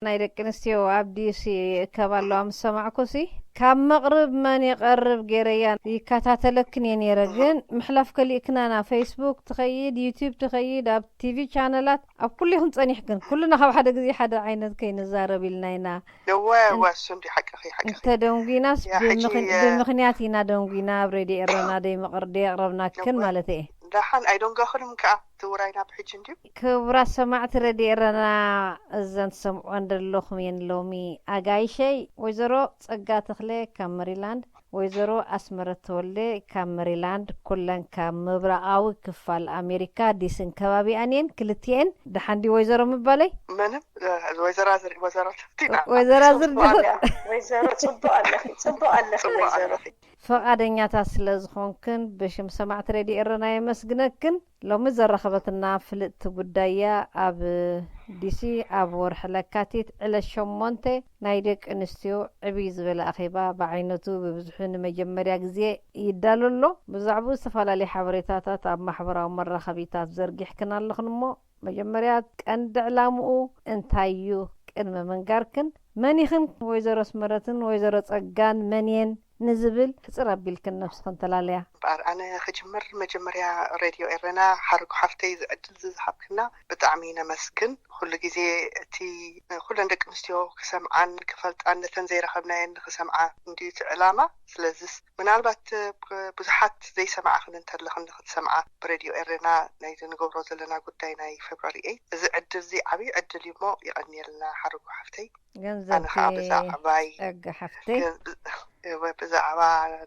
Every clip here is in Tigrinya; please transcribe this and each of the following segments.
ናይ ደቂ ኣንስትዮ ኣብ ዲሲ እከብ ኣለዋ ምስ ሰማዕኩሲ፣ ካብ መቕርብ መን ይቐርብ ገይረያ ይከታተለክን እየ ነይረ። ግን ምሕላፍ ከሊእክናና፣ ፌስቡክ ትኸይድ፣ ዩቲዩብ ትኸይድ፣ ኣብ ቲቪ ቻነላት፣ ኣብ ኩሉ ይኹን ጸኒሕክን፣ ኩሉና ካብ ሓደ ግዜ ሓደ ዓይነት ከይንዛረብ ኢልና ኢና። እወ እወ፣ እሱ እንዲ ሓቅኺ ሓቅኺ። እንተደንጒናስ ያ፣ ሕጂ፣ ብምኽን- እ- ብምኽንያት ኢና ደንጒና፣ ኣብ ሬድዮ ኤረና ደይ መቕር ደይ ኣቕረብናክን እወ። ማለት እየ። ደሓን ኣይደንጋኽን እምከኣ ትውራይና ብሕጂ እንድዩ። ክቡራት ሰማዕቲ ሬድዮ ኤረና፣ እዘን ትሰምዕወን ዘለኹም እየን ሎሚ ኣጋይሸይ። ወይዘሮ ጸጋ ተኽለ ካብ መሪላንድ፣ ወይዘሮ ኣስመረት ተወልደ ካብ መሪላንድ፣ ኩለን ካብ ምብራቓዊ ክፋል ኣሜሪካ ዲስን ከባቢኣን እየን። ክልቲኤን ደሓን ድዩ ወይዘሮ ምባለይ? ምንም፣ እ፣ ወይዘራ ዝር-፣ ወይዘሮ ተፍቲና። ወይዘራ ዝርድኹ ወይዘሮ ጽቡቅ ኣለኺ፣ ጽቡቅ ኣለኺ ጽቡቅ ወይዘሮ። ኣለኺ። ፈቓደኛታት ስለ ዝኾንክን ብሽም ሰማዕቲ ሬድዮ ኤረና የመስግነክን። ሎሚ ዘራኸበትና ፍልጥቲ ጉዳይ እያ። ኣብ ዲሲ ኣብ ወርሒ ለካቲት ዕለት ሸሞንተ ናይ ደቂ ኣንስትዮ ዕብይ ዝበለ ኣኼባ ብዓይነቱ ብብዝሑ ንመጀመርያ ግዜ ይዳሎ ኣሎ። ብዛዕባኡ ዝተፈላለዩ ሓበሬታታት ኣብ ማሕበራዊ መራኸቢታት ዘርጊሕክን ኣለኽን እሞ፣ መጀመርያ ቀንዲ ዕላምኡ እንታይ እዩ? ቅድሚ ምንጋርክን፣ መን ኢኽን? ወይዘሮ ኣስመረትን ወይዘሮ ጸጋን መን እየን ንዝብል ሕጽር ኣቢልክን ነብስኽን ተላለያ። እምበኣር ኣነ ክጅምር፣ መጀመርያ ሬድዮ ኤረና ሓርጎ ሓፍተይ፣ እዚ ዕድል እዚ ዝሃብክና ብጣዕሚ ነመስግን። ኩሉ ግዜ እቲ ኩለን ደቂ ኣንስትዮ ክሰምዓን ክፈልጣን፣ ነተን ዘይረኸብናየን ንክሰምዓ እንድዩ እቲ ዕላማ። ስለዚስ ምናልባት ብ-፣ ብዙሓት ዘይሰማዕኽን እንተለኽን ንክትሰምዓ ብሬድዮ ኤረና ናይዚ ንገብሮ ዘለና ጉዳይ ናይ ፌብራሪ ኤይት፣ እዚ ዕድል እዚ ዓብዪ ዕድል እዩ እሞ የቐንየልና ሓርጎ ሓፍተይ። ኣነ ገንዘብኪ ከዓ ብዛዕባይ ጸጋ ሓፍተይ። ገ-፣ እወ፣ ብዛዕባ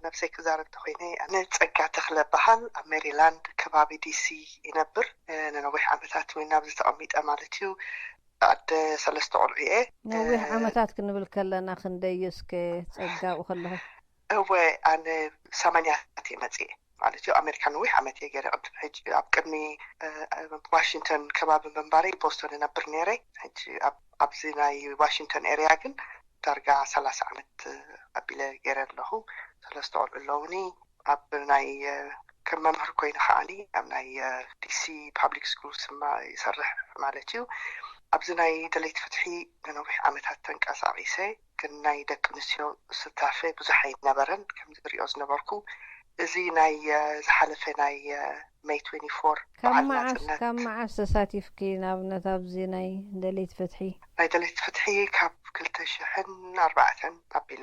ነብሰይ ክዛረብ እንተኮይነ፣ ኣነ ጸጋ ተኽለ በሃል፣ ኣብ ሜሪላንድ ከባቢ ዲሲ ይነብር። እ፣ ንነዊሕ ዓመታት እውን ኣብዚ ተቐሚጠ ማለት እዩ። ኣደ ሰለስተ ቆልዑ እየ። ነዊሕ እ፣ ዓመታት ክንብል ከለና ክንደይ እዩ እስከ ጸጋ ኣብኡ ከለኹ? እወ፣ ኣነ ሰማንያታት እየ መጽየ ማለት እዩ። ኣሜሪካ ነዊሕ ዓመት እየ ገይረ። ቅድሚ ሕጂ፣ ኣብ ቅድሚ፣ እ፣ ዋሽንግተን ከባቢ ምንባረይ ቦስቶን እነብር ነይረ። ሕጂ ኣብ-፣ ኣብዚ ናይ ዋሽንግተን ኤሪያ ግን ዳርጋ ሰላሳ ዓመት ኣቢለ ገይረ ኣለኹ። ሰለስተ ቆልዑ ኣለውኒ። ኣብ ናይ፣ እ፣ ከም መምህር ኮይነ ከዓኒ ኣብ ናይ፣ እ፣ ዲሲ ፓብሊክ ስኩልስ እማ ይሰርሕ ማለት እዩ። ኣብዚ ናይ ደለይቲ ፍትሒ ንነዊሕ ዓመታት ተንቀሳቒሰ፣ ግን ናይ ደቂ ኣንስትዮ ስታፈ ብዙሕ ኣይነበረን። ከምዚ ዝሪኦ ዝነበርኩ፣ እዚ ናይ፣ እ፣ ዝሓለፈ ናይ፣ እ፣ ሜይ ትዌንቲ ፎር ካብ በዓል መዓስ ናጽነት ካብ መዓስ ተሳቲፍኪ ንኣብነት ኣብዚ ናይ ደለይቲ ፍትሒ? ናይ ደለይቲ ፍትሒ ካብ ክልተ ሽሕን ኣርባዕተን ኣቢለ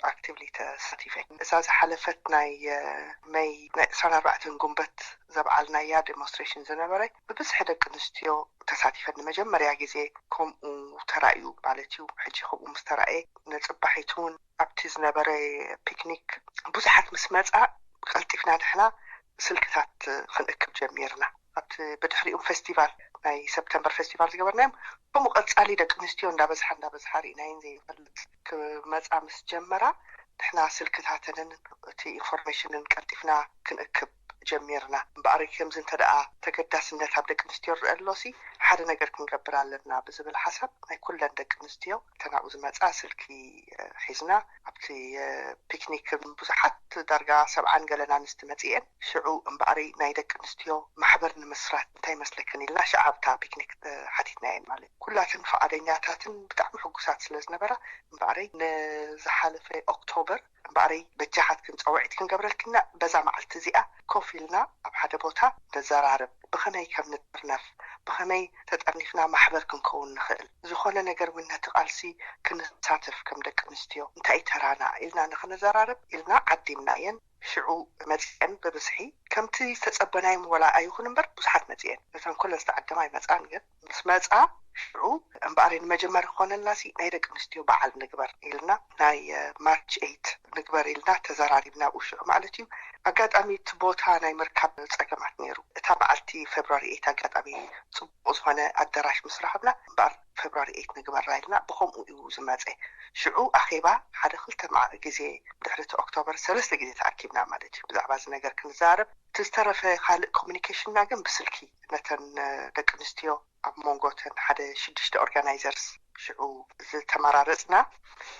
ኣክቲቭሊ ተሳቲፈ። እዛ ዝሓለፈት ናይ፣ እ፣ ሜይ ናይ ዕስራን ኣርባዕተን ጉንበት ዘብዓልናያ ዴሞንስትሬሽን ዝነበረ፣ ብብዝሒ ደቂ ኣንስትዮ ተሳቲፈን። ንመጀመርያ ግዜ ከምኡ ተራእዩ ማለት እዩ። ሕጂ ከምኡ ምስ ተራእየ፣ ነጽባሒቱ እውን ኣብቲ ዝነበረ ፒክኒክ ብዙሓት ምስ መጻ፣ ቀልጢፍና ንሕና ስልክታት ክንእክብ ጀሚርና። ኣብቲ ብድሕሪኡ ፌስቲቫል፣ ናይ ሰፕተምበር ፌስቲቫል ዝገበርናዮም፣ ከምኡ ቀጻሊ ደቂ ኣንስትዮ እንዳበዝሓ እንዳበዝሓ ርኢናየን ዘይንፈልጥ ክመጻ ምስ ጀመራ፣ ንሕና ስልክታተንን እቲ ኢንፎርሜሽንን ቀልጢፍና ክንእክብ ጀሚርና። እምበኣር ከምዚ እንተ ደኣ ተገዳስነት ኣብ ደቂ ኣንስትዮ ይረአ ኣሎሲ፣ ሓደ ነገር ክንገብር ኣለና ብዝብል ሓሳብ ናይ ኩለን ደቂ ኣንስትዮ እተን ኣብኡ ዝመጻ ስልኪ፣ እ፣ ሒዝና፣ ኣብቲ፣ እ፣ ፒክኒክ ብዙሓት ዳርጋ ሰብዓን ገለን ኣንስቲ መጺኤን። ሽዑ እምበኣረይ ናይ ደቂ ኣንስትዮ ማሕበር ንምስራት እንታይ ይመስለክን ኢልና ሽዓ ኣብታ ፒክኒክ፣ እ፣ ሓቲትናየን ማለት እዩ። ኩላተን ፍቓደኛታትን ብጣዕሚ ሕጉሳት ስለ ዝነበራ፣ እምበኣረይ ንዝሓለፈ ኦክቶበር እምበኣረይ በጃኻትክን ጸውዒት ክንገብረልክና በዛ መዓልቲ እዚኣ ኮፍ ኢልና ኣብ ሓደ ቦታ ነዘራርብ። ብኸመይ ከም ንጥርነፍ፣ ብኸመይ ተጠርኒፍና ማሕበር ክንከውን ንኽእል፣ ዝኾነ ነገር እውን ነቲ ቃልሲ ክንሳተፍ ከም ደቂ ኣንስትዮ እንታይ እዩ ተራና ኢልና ንኽንዘራረብ ኢልና ዓዲምናየን። ሽዑ መጺአን ብብዝሒ ከምቲ ዝተጸበናዮም ወላ ኣይኹን እምበር ብዙሓት መጺአን። ነተን ኩለን ዝተዓደማ ኣይመጻን፣ ግን ምስ መጻ ሽዑ እምበኣር ንመጀመሪ ክኾነልናሲ ናይ ደቂ ኣንስትዮ በዓል ንግበር ኢልና ናይ፣ እ፣ ማርች ኤይት ንግበር ኢልና ተዘራሪብና ኣብኡ ሽዑ ማለት እዩ። ኣጋጣሚ እቲ ቦታ ናይ ምርካብ ጸገማት ነይሩ። እታ በዓልቲ ፌብራሪ ኤይት ኣጋጣሚ ጽቡቕ ዝኾነ ኣደራሽ ምስ ረኸብና እምበኣር ፌብራሪ ኤይት ንግበራ ኢልና ብኸምኡ እዩ ዝመጸ። ሽዑ ኣኼባ ሓደ ክልተ መዓ-፣ ግዜ ድሕሪ እቲ ኦክቶበር ሰለስተ ግዜ ተኣኪብና ማለት እዩ። ብዛዕባ እዚ ነገር ክንዛረብ፣ እቲ ዝተረፈ ካልእ ኮሚኒኬሽንና ግን ብስልኪ ነተን፣ እ፣ ደቂ ኣንስትዮ ኣብ መንጎ እተን ሓደ ሽዱሽተ ኦርጋናይዘርስ ሽዑ ዝተመራረጽና፣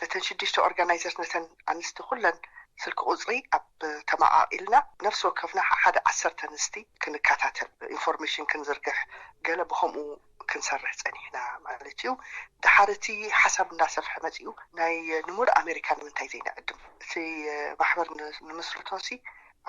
ነተን ሽዱሽተ ኦርጋናይዘርስ ነተን ኣንስቲ ኩለን ስልኪ ቁፅሪ ኣብ ተመቓቒልና ነፍሲ ወከፍና ሓደ ዓሰርተ ኣንስቲ ክንከታተል ኢንፎርሜሽን ክንዝርግሕ ገለ ብኸምኡ ክንሰርሕ ፀኒሕና ማለት እዩ። ድሓር እቲ ሓሳብ እንዳሰፍሐ መፂኡ ናይ ንሙሉእ ኣሜሪካ ንምንታይ ዘይንዕድም እቲ ማሕበር ንምስርቶ ሲ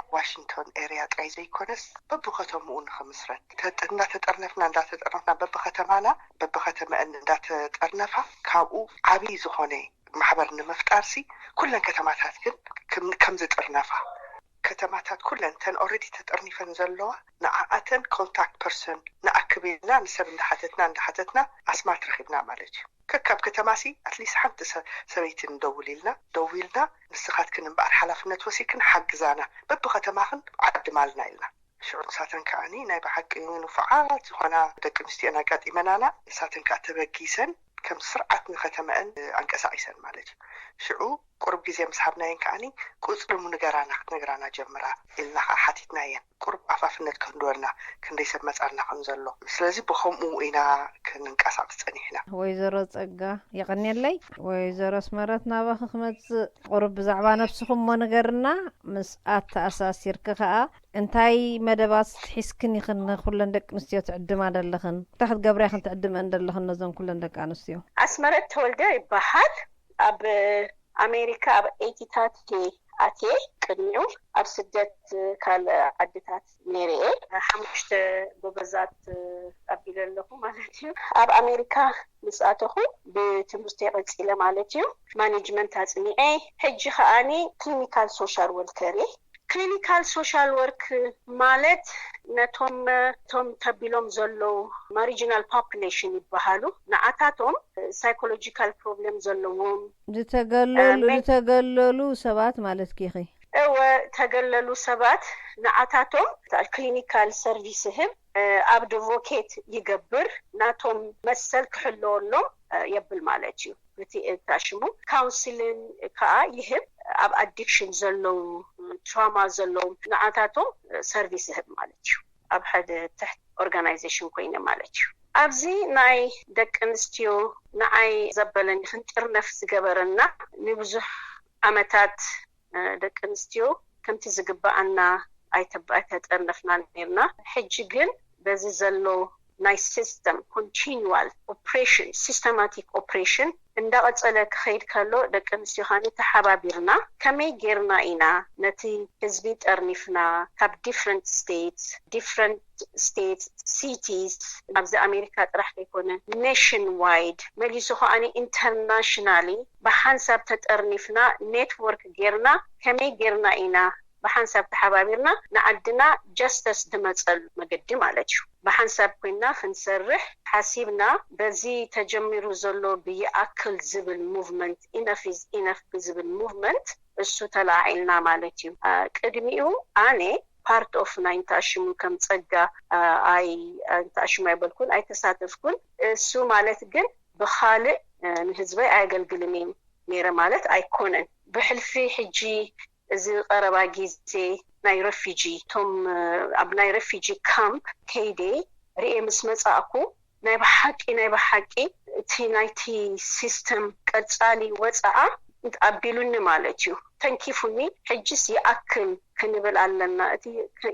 ኣብ ዋሽንግቶን ኤርያ ጥራይ ዘይኮነስ በብከተምኡ ንኽምስረት እንዳተጠርነፍና እንዳተጠርነፍና በብከተማና በብከተመአን እንዳተጠርነፋ ካብኡ ዓብዪ ዝኾነ ማሕበር ንምፍጣር ሲ ኩለን ከተማታት ግን ከም ዝጥርነፋ ከተማታት ኩለን ተን ኦረዲ ተጠርኒፈን ዘለዋ ንዓኣተን ኮንታክት ፐርሰን ንኣክብ ኢልና ንሰብ እንዳሓተትና እንዳሓተትና ኣስማት ረኪብና ማለት እዩ። ከካብ ከተማ ሲ ኣትሊስት ሓንቲ ሰበይቲ ንደውል ኢልና ደዊልና ንስኻትክን እምበኣር ሓላፍነት ወሲድክን ሓግዛና በብከተማኽን ዓድማልና ኢልና ሽዑ ንሳተን ከዓኒ ናይ ብሓቂ ንፉዓት ዝኾና ደቂ ኣንስትዮን ኣጋጢመናና ንሳተን ከዓ ተበጊሰን ከም ስርዓት ንከተመአን ኣንቀሳቂሰን ማለት እዩ። ሽዑ ቁሩብ ግዜ ምስ ሃብናየን ከዓኒ ቁፅሪ ምንገራና ክትነግራና ጀምራ ኢልና ከዓ ሓቲትናየን ቁሩብ ኣፋፍነት ክህልወና ክንደይ ሰብ መፃና ከም ዘሎ ስለዚ ብከምኡ ኢና ክንንቀሳቀስ ፀኒሕና። ወይዘሮ ፀጋ የቐንየለይ። ወይዘሮ ኣስመረት ናባኺ ክመፅእ ቁሩብ ብዛዕባ ነብስኹም እሞ ንገርና ምስ ኣተኣሳሲርኪ ከዓ እንታይ መደባት ሒዝክን ኢኽን ንኩለን ደቂ ኣንስትዮ ትዕድማ ደለኽን? እንታይ ክትገብርያ ኢኽን ትዕድመን ደለኽን ነዘን ኩለን ደቂ ኣንስትዮ? ኣስመረት ተወልደ ይበሃል። ኣብ ኣሜሪካ ኣብ ኤቲታት እየ ኣትየ። ቅድሚኡ ኣብ ስደት ካልእ ዓድታት ነይረ እየ። ሓሙሽተ ጎበዛት ኣቢለ ኣለኹ ማለት እዩ። ኣብ ኣሜሪካ ምስ ኣተኹ ብትምህርተይ ቀጺለ ማለት እዩ። ማኔጅመንት ኣጽኒዐ። ሕጂ ከኣኒ ክሊኒካል ሶሻል ወርከር እየ። ክሊኒካል ሶሻል ወርክ ማለት ነቶም ቶም ተቢሎም ዘለዉ ማሪጂናል ፖፑሌሽን ይበሃሉ። ንዓታቶም ሳይኮሎጂካል ፕሮብሌም ዘለዎም ዝተገለሉ ዝተገለሉ ሰባት ማለት ኪኺ እወ ተገለሉ ሰባት ንዓታቶም ክሊኒካል ሰርቪስ ህብ ኣብ ድቮኬት ይገብር ናቶም መሰል ክሕለወሎም የብል ማለት እዩ። እቲ እታ ሽሙ ካውንስልን ከዓ ይህብ ኣብ ኣዲክሽን ዘለዉ ትራማ ዘለዉ ንዓታቶም ሰርቪስ ይህብ ማለት እዩ። ኣብ ሓደ ትሕት ኦርጋናይዜሽን ኮይነ ማለት እዩ። ኣብዚ ናይ ደቂ ኣንስትዮ ንዓይ ዘበለኒ ክንጥርነፍ ዝገበረና ንብዙሕ ዓመታት ደቂ ኣንስትዮ ከምቲ ዝግበኣና ኣይተጠርነፍና ነርና። ሕጂ ግን በዚ ዘሎ ናይ ሲስተም ኮንቲኒዋል ኦፕሬሽን ሲስተማቲክ ኦፕሬሽን እንዳቐፀለ ክኸይድ ከሎ ደቂ ኣንስትዮ ከዓኒ ተሓባቢርና ከመይ ጌርና ኢና ነቲ ህዝቢ ጠርኒፍና ካብ ዲፍረንት ስቴትስ ዲፍረንት ስቴትስ ሲቲስ ኣብዚ ኣሜሪካ ጥራሕ ዘይኮነ ኔሽን ዋይድ መሊሱ ከዓኒ ኢንተርናሽናሊ ብሓንሳብ ተጠርኒፍና ኔትወርክ ጌርና ከመይ ጌርና ኢና ብሓንሳብ ተሓባቢርና ንዓድና ጀስተስ ድመፀሉ መገዲ ማለት እዩ። ብሓንሳብ ኮይና ክንሰርሕ ሓሲብና በዚ ተጀሚሩ ዘሎ ብይኣክል ዝብል ሙቭመንት ኢነፍ ኢዝ ኢነፍ ብዝብል ሙቭመንት እሱ ተለዓዒልና ማለት እዩ። ቅድሚኡ ኣነ ፓርት ኦፍ ናይ እንታሽሙ ከም ፀጋ ኣይ እንታሽሙ ኣይበልኩን ኣይተሳተፍኩን። እሱ ማለት ግን ብካልእ ንህዝበይ ኣየገልግልን እዩ ነይረ ማለት ኣይኮነን። ብሕልፊ ሕጂ እዚ ቀረባ ግዜ ናይ ረፊጂ እቶም ኣብ ናይ ረፊጂ ካምፕ ከይደ ርኤ ምስ መጻእኩ ናይ ብሓቂ ናይ ብሓቂ እቲ ናይቲ ሲስተም ቀጻሊ ወጻኣ ኣቢሉኒ ማለት እዩ። ተንኪፉኒ። ሕጅስ ይኣክል ክንብል ኣለና። እቲ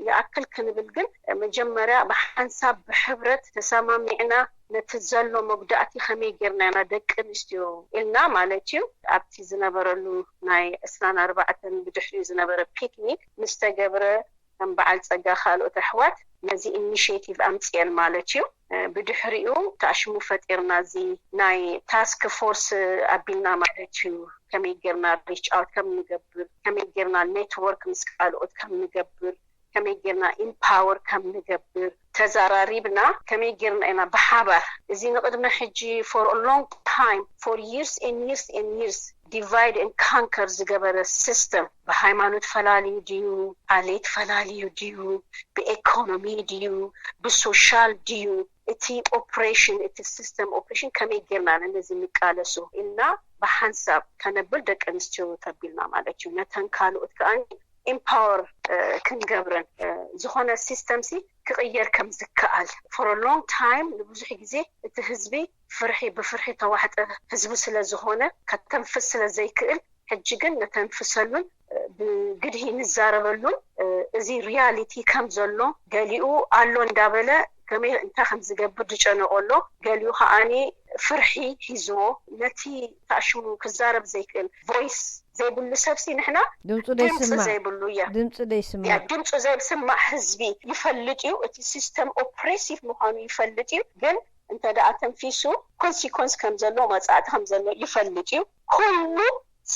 ይኣክል ክንብል ግን መጀመርያ ብሓንሳብ ብሕብረት ተሰማሚዕና ነቲ ዘሎ መጉዳእቲ ከመይ ጌርና ኢና ደቂ ኣንስትዮ ኢልና ማለት እዩ ኣብቲ ዝነበረሉ ናይ ዕስራን ኣርባዕተን ብድሕሪኡ ዝነበረ ፒክኒክ ምስ ተገብረ ከም በዓል ፀጋ ካልኦት ኣሕዋት ነዚ ኢኒሽቲቭ ኣምፅኤን ማለት እዩ። ብድሕሪኡ ተኣሽሙ ፈጢርና እዚ ናይ ታስክ ፎርስ ኣቢልና ማለት እዩ። ከመይ ጌርና ሪች ኣውት ከም ንገብር፣ ከመይ ጌርና ኔትወርክ ምስ ካልኦት ከም ንገብር፣ ከመይ ጌርና ኢምፓወር ከም ንገብር ተዘራሪብና፣ ከመይ ጌርና ኢና ብሓባር እዚ ንቕድሚ ሕጂ for a long time for years and years and years divide and conquer ዝገበረ ሲስተም ብሃይማኖት ፈላልዩ ድዩ፣ ዓሌት ፈላልዩ ድዩ፣ ብኤኮኖሚ ድዩ፣ ብሶሻል ድዩ፣ እቲ ኦፕሬሽን እቲ ሲስተም ኦፕሬሽን ከመይ ጌርና ነዚ ንቃለሶ ኢልና ብሓንሳብ ከነብል ደቂ ኣንስትዮ ተቢልና ማለት እዩ። ነተን ካልኦት ከኣ ኢምፓወር ክንገብረን ዝኾነ ሲስተም ሲ ክቕየር ከም ዝከኣል for a long time ንብዙሕ ግዜ እቲ ህዝቢ ፍርሒ ብፍርሒ ተዋሕጠ ህዝቢ ስለ ዝኾነ ከተንፍስ ስለ ዘይክእል ሕጂ ግን ነተንፍሰሉን ብግድሂ ንዛረበሉ፣ እዚ ሪያሊቲ ከም ዘሎ ገሊኡ ኣሎ እንዳበለ ከመይ እንታይ ከም ዝገብር ዝጨነቆ ኣሎ። ገሊኡ ከዓኒ ፍርሒ ሒዝዎ ነቲ ታሽሙ ክዛረብ ዘይክእል ቮይስ ዘይብሉ ሰብሲ ንሕና ድምፁ ድምፂ ዘይስማዕ ዘይብሉ እያ ድምፁ ያ ዘይስማዕ ድምፁ ዘይስማዕ ህዝቢ ይፈልጥ እዩ። እቲ ሲስተም ኦፕሬሲቭ ምዃኑ ይፈልጥ እዩ። ግን እንተ ደኣ ተንፊሱ ኮንሲኮንስ ከም ዘሎ መጻእቲ ከም ዘሎ ይፈልጥ እዩ። ኩሉ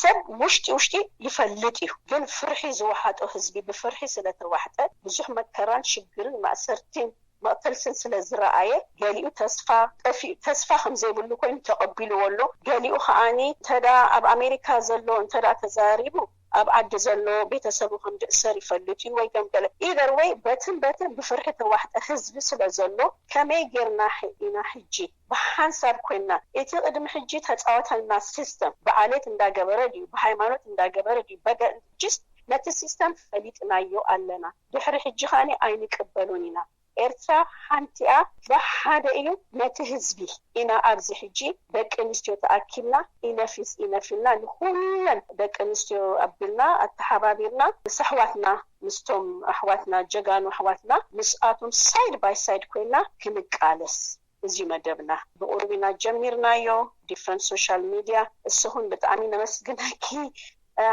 ሰብ ውሽጢ ውሽጢ ይፈልጥ እዩ። ግን ፍርሒ ዝወሓጦ ህዝቢ ብፍርሒ ስለተዋሕጠ ብዙሕ መከራን ሽግርን ማእሰርቲን መቕተልትን ስለ ዝረኣየ ገሊኡ ተስፋ ጠፊኡ ተስፋ ከም ዘይብሉ ኮይኑ ተቐቢልዎ ኣሎ። ገሊኡ ከዓኒ እንተዳ ኣብ ኣሜሪካ ዘሎ እንተዳ ተዛሪቡ ኣብ ዓዲ ዘሎ ቤተሰቡ ከም ዝእሰር ይፈልጥ እዩ ወይ ከም ገለ ኢደር ወይ በትን በትን ብፍርሒ ተዋሕጠ ህዝቢ ስለ ዘሎ ከመይ ጌርና ሕ- ኢና ሕጂ ብሓንሳብ ኮይንና እቲ ቅድሚ ሕጂ ተፃወተልና ሲስተም ብዓሌት እንዳገበረ ድዩ ብሃይማኖት እንዳገበረ ድዩ በገ ጅስት ነቲ ሲስተም ፈሊጥናዮ ኣለና። ድሕሪ ሕጂ ከዓኒ ኣይንቅበሉን ኢና። ኤርትራ ሓንቲኣ ብሓደ እዩ ነቲ ህዝቢ ኢና ኣብዚ ሕጂ ደቂ ኣንስትዮ ተኣኪብና ኢነፊስ ኢነፊልና ንኩለን ደቂ ኣንስትዮ ኣቢልና ኣተሓባቢርና ምስ ኣሕዋትና ምስቶም ኣሕዋትና ጀጋኑ ኣሕዋትና ምስኣቶም ሳይድ ባይ ሳይድ ኮይና ክንቃለስ እዚ መደብና ብቁሩብ ኢና ጀሚርናዮ። ዲፍረንት ሶሻል ሚድያ እስኹን ብጣዕሚ ነመስግነኪ።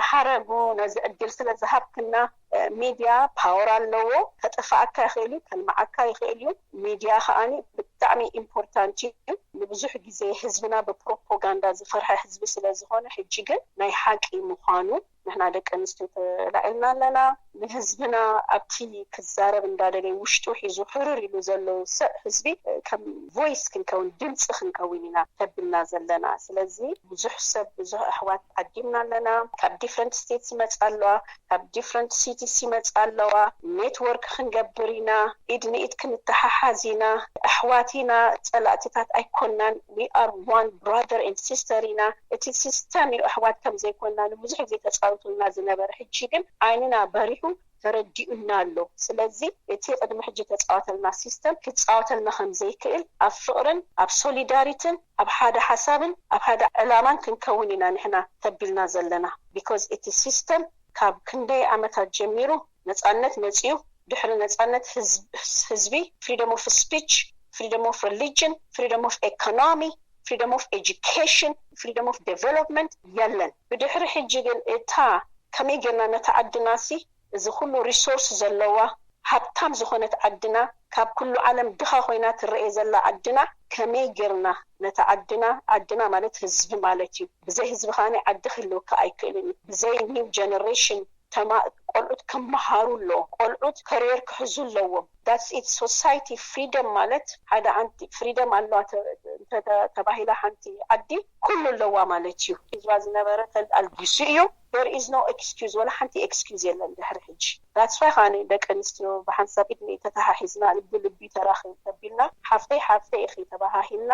ሓረጉ ነዚ ዕድል ስለ ዝሃብክና። ሚድያ ፓወር ኣለዎ። ከጥፍኣካ ይኽእል እዩ፣ ከልምዓካ ይኽእል እዩ። ሚድያ ከዓኒ ብጣዕሚ ኢምፖርታንት እዩ። ንብዙሕ ግዜ ህዝብና ብፕሮፓጋንዳ ዝፈርሐ ህዝቢ ስለ ዝኾነ ሕጂ ግን ናይ ሓቂ ምዃኑ ንሕና ደቂ ኣንስትዮ ተላዒልና ኣለና። ንህዝብና ኣብቲ ክዛረብ እንዳደለየ ውሽጡ ሒዙ ሕርር ኢሉ ዘሎ ሰብ ህዝቢ ከም ቮይስ ክንከውን ድምፂ ክንከውን ኢና ተብልና ዘለና። ስለዚ ብዙሕ ሰብ ብዙሕ ኣሕዋት ዓዲምና ኣለና። ካብ ዲፍረንት ስቴትስ ይመፃ ኣለዋ፣ ካብ ዲፍረንት ሲቲስ ይመፃ ኣለዋ። ኔትወርክ ክንገብር ኢና፣ ኢድ ንኢድ ክንተሓሓዝ ኢና። ኣሕዋት ኢና፣ ፀላእትታት ኣይኮናን። We are one brother and sister ኢና። እቲ ሲስተም እዩ ኣሕዋት ከም ዘይኮና ንብዙሕ ግዜ ተፃውቱልና ዝነበረ። ሕጂ ግን ዓይንና በሪሁ ተረዲኡና ኣሎ። ስለዚ እቲ ቅድሚ ሕጂ ተፃወተልና ሲስተም ክፃወተልና ከም ዘይክእል ኣብ ፍቅርን ኣብ ሶሊዳሪትን ኣብ ሓደ ሓሳብን ኣብ ሓደ ዕላማን ክንከውን ኢና ንሕና ተቢልና ዘለና። ቢኮዝ እቲ ሲስተም ካብ ክንደይ ዓመታት ጀሚሩ ነፃነት መፂኡ ድሕሪ ነፃነት ህዝቢ freedom of speech, freedom of religion, freedom of economy, freedom of education, freedom of development የለን። ብድሕሪ ሕጂ ግን እታ ከመይ ጌርና ነታ ዓድናሲ እዚ ኩሉ ሪሶርስ ዘለዋ ሃብታም ዝኾነት ዓድና ካብ ኩሉ ዓለም ድኻ ኮይና ትረኤ ዘላ ዓድና ከመይ ጌርና ነታ ዓድና ዓድና ማለት ህዝቢ ማለት እዩ። ብዘይ ህዝቢ ከዓኒ ዓዲ ክህልወካ ኣይክእልን እዩ። ብዘይ ኒው ጀነሬሽን ተማ ቆልዑት ክመሃሩ ኣለዎም። ቆልዑት ከሪየር ክሕዙ ኣለዎም። That's it society። ፍሪደም ማለት ሓደ ዓንቲ ፍሪደም ኣለዋ ተባሂላ ሓንቲ ዓዲ ኩሉ ኣለዋ ማለት እዩ። ህዝባ ዝነበረ ኣልጊሱ እዩ። There is no excuse፣ ወላ ሓንቲ ኤክስኪዝ የለን ድሕሪ ሕጂ። That's why ከዓኒ ደቂ ኣንስትዮ ብሓንሳብ ኢድ ንኢድ ተተሓሒዝና ልቢ ልቢ ተራኺብ ተቢልና ሓፍተይ ሓፍተይ ኢኺ ተባሃሂልና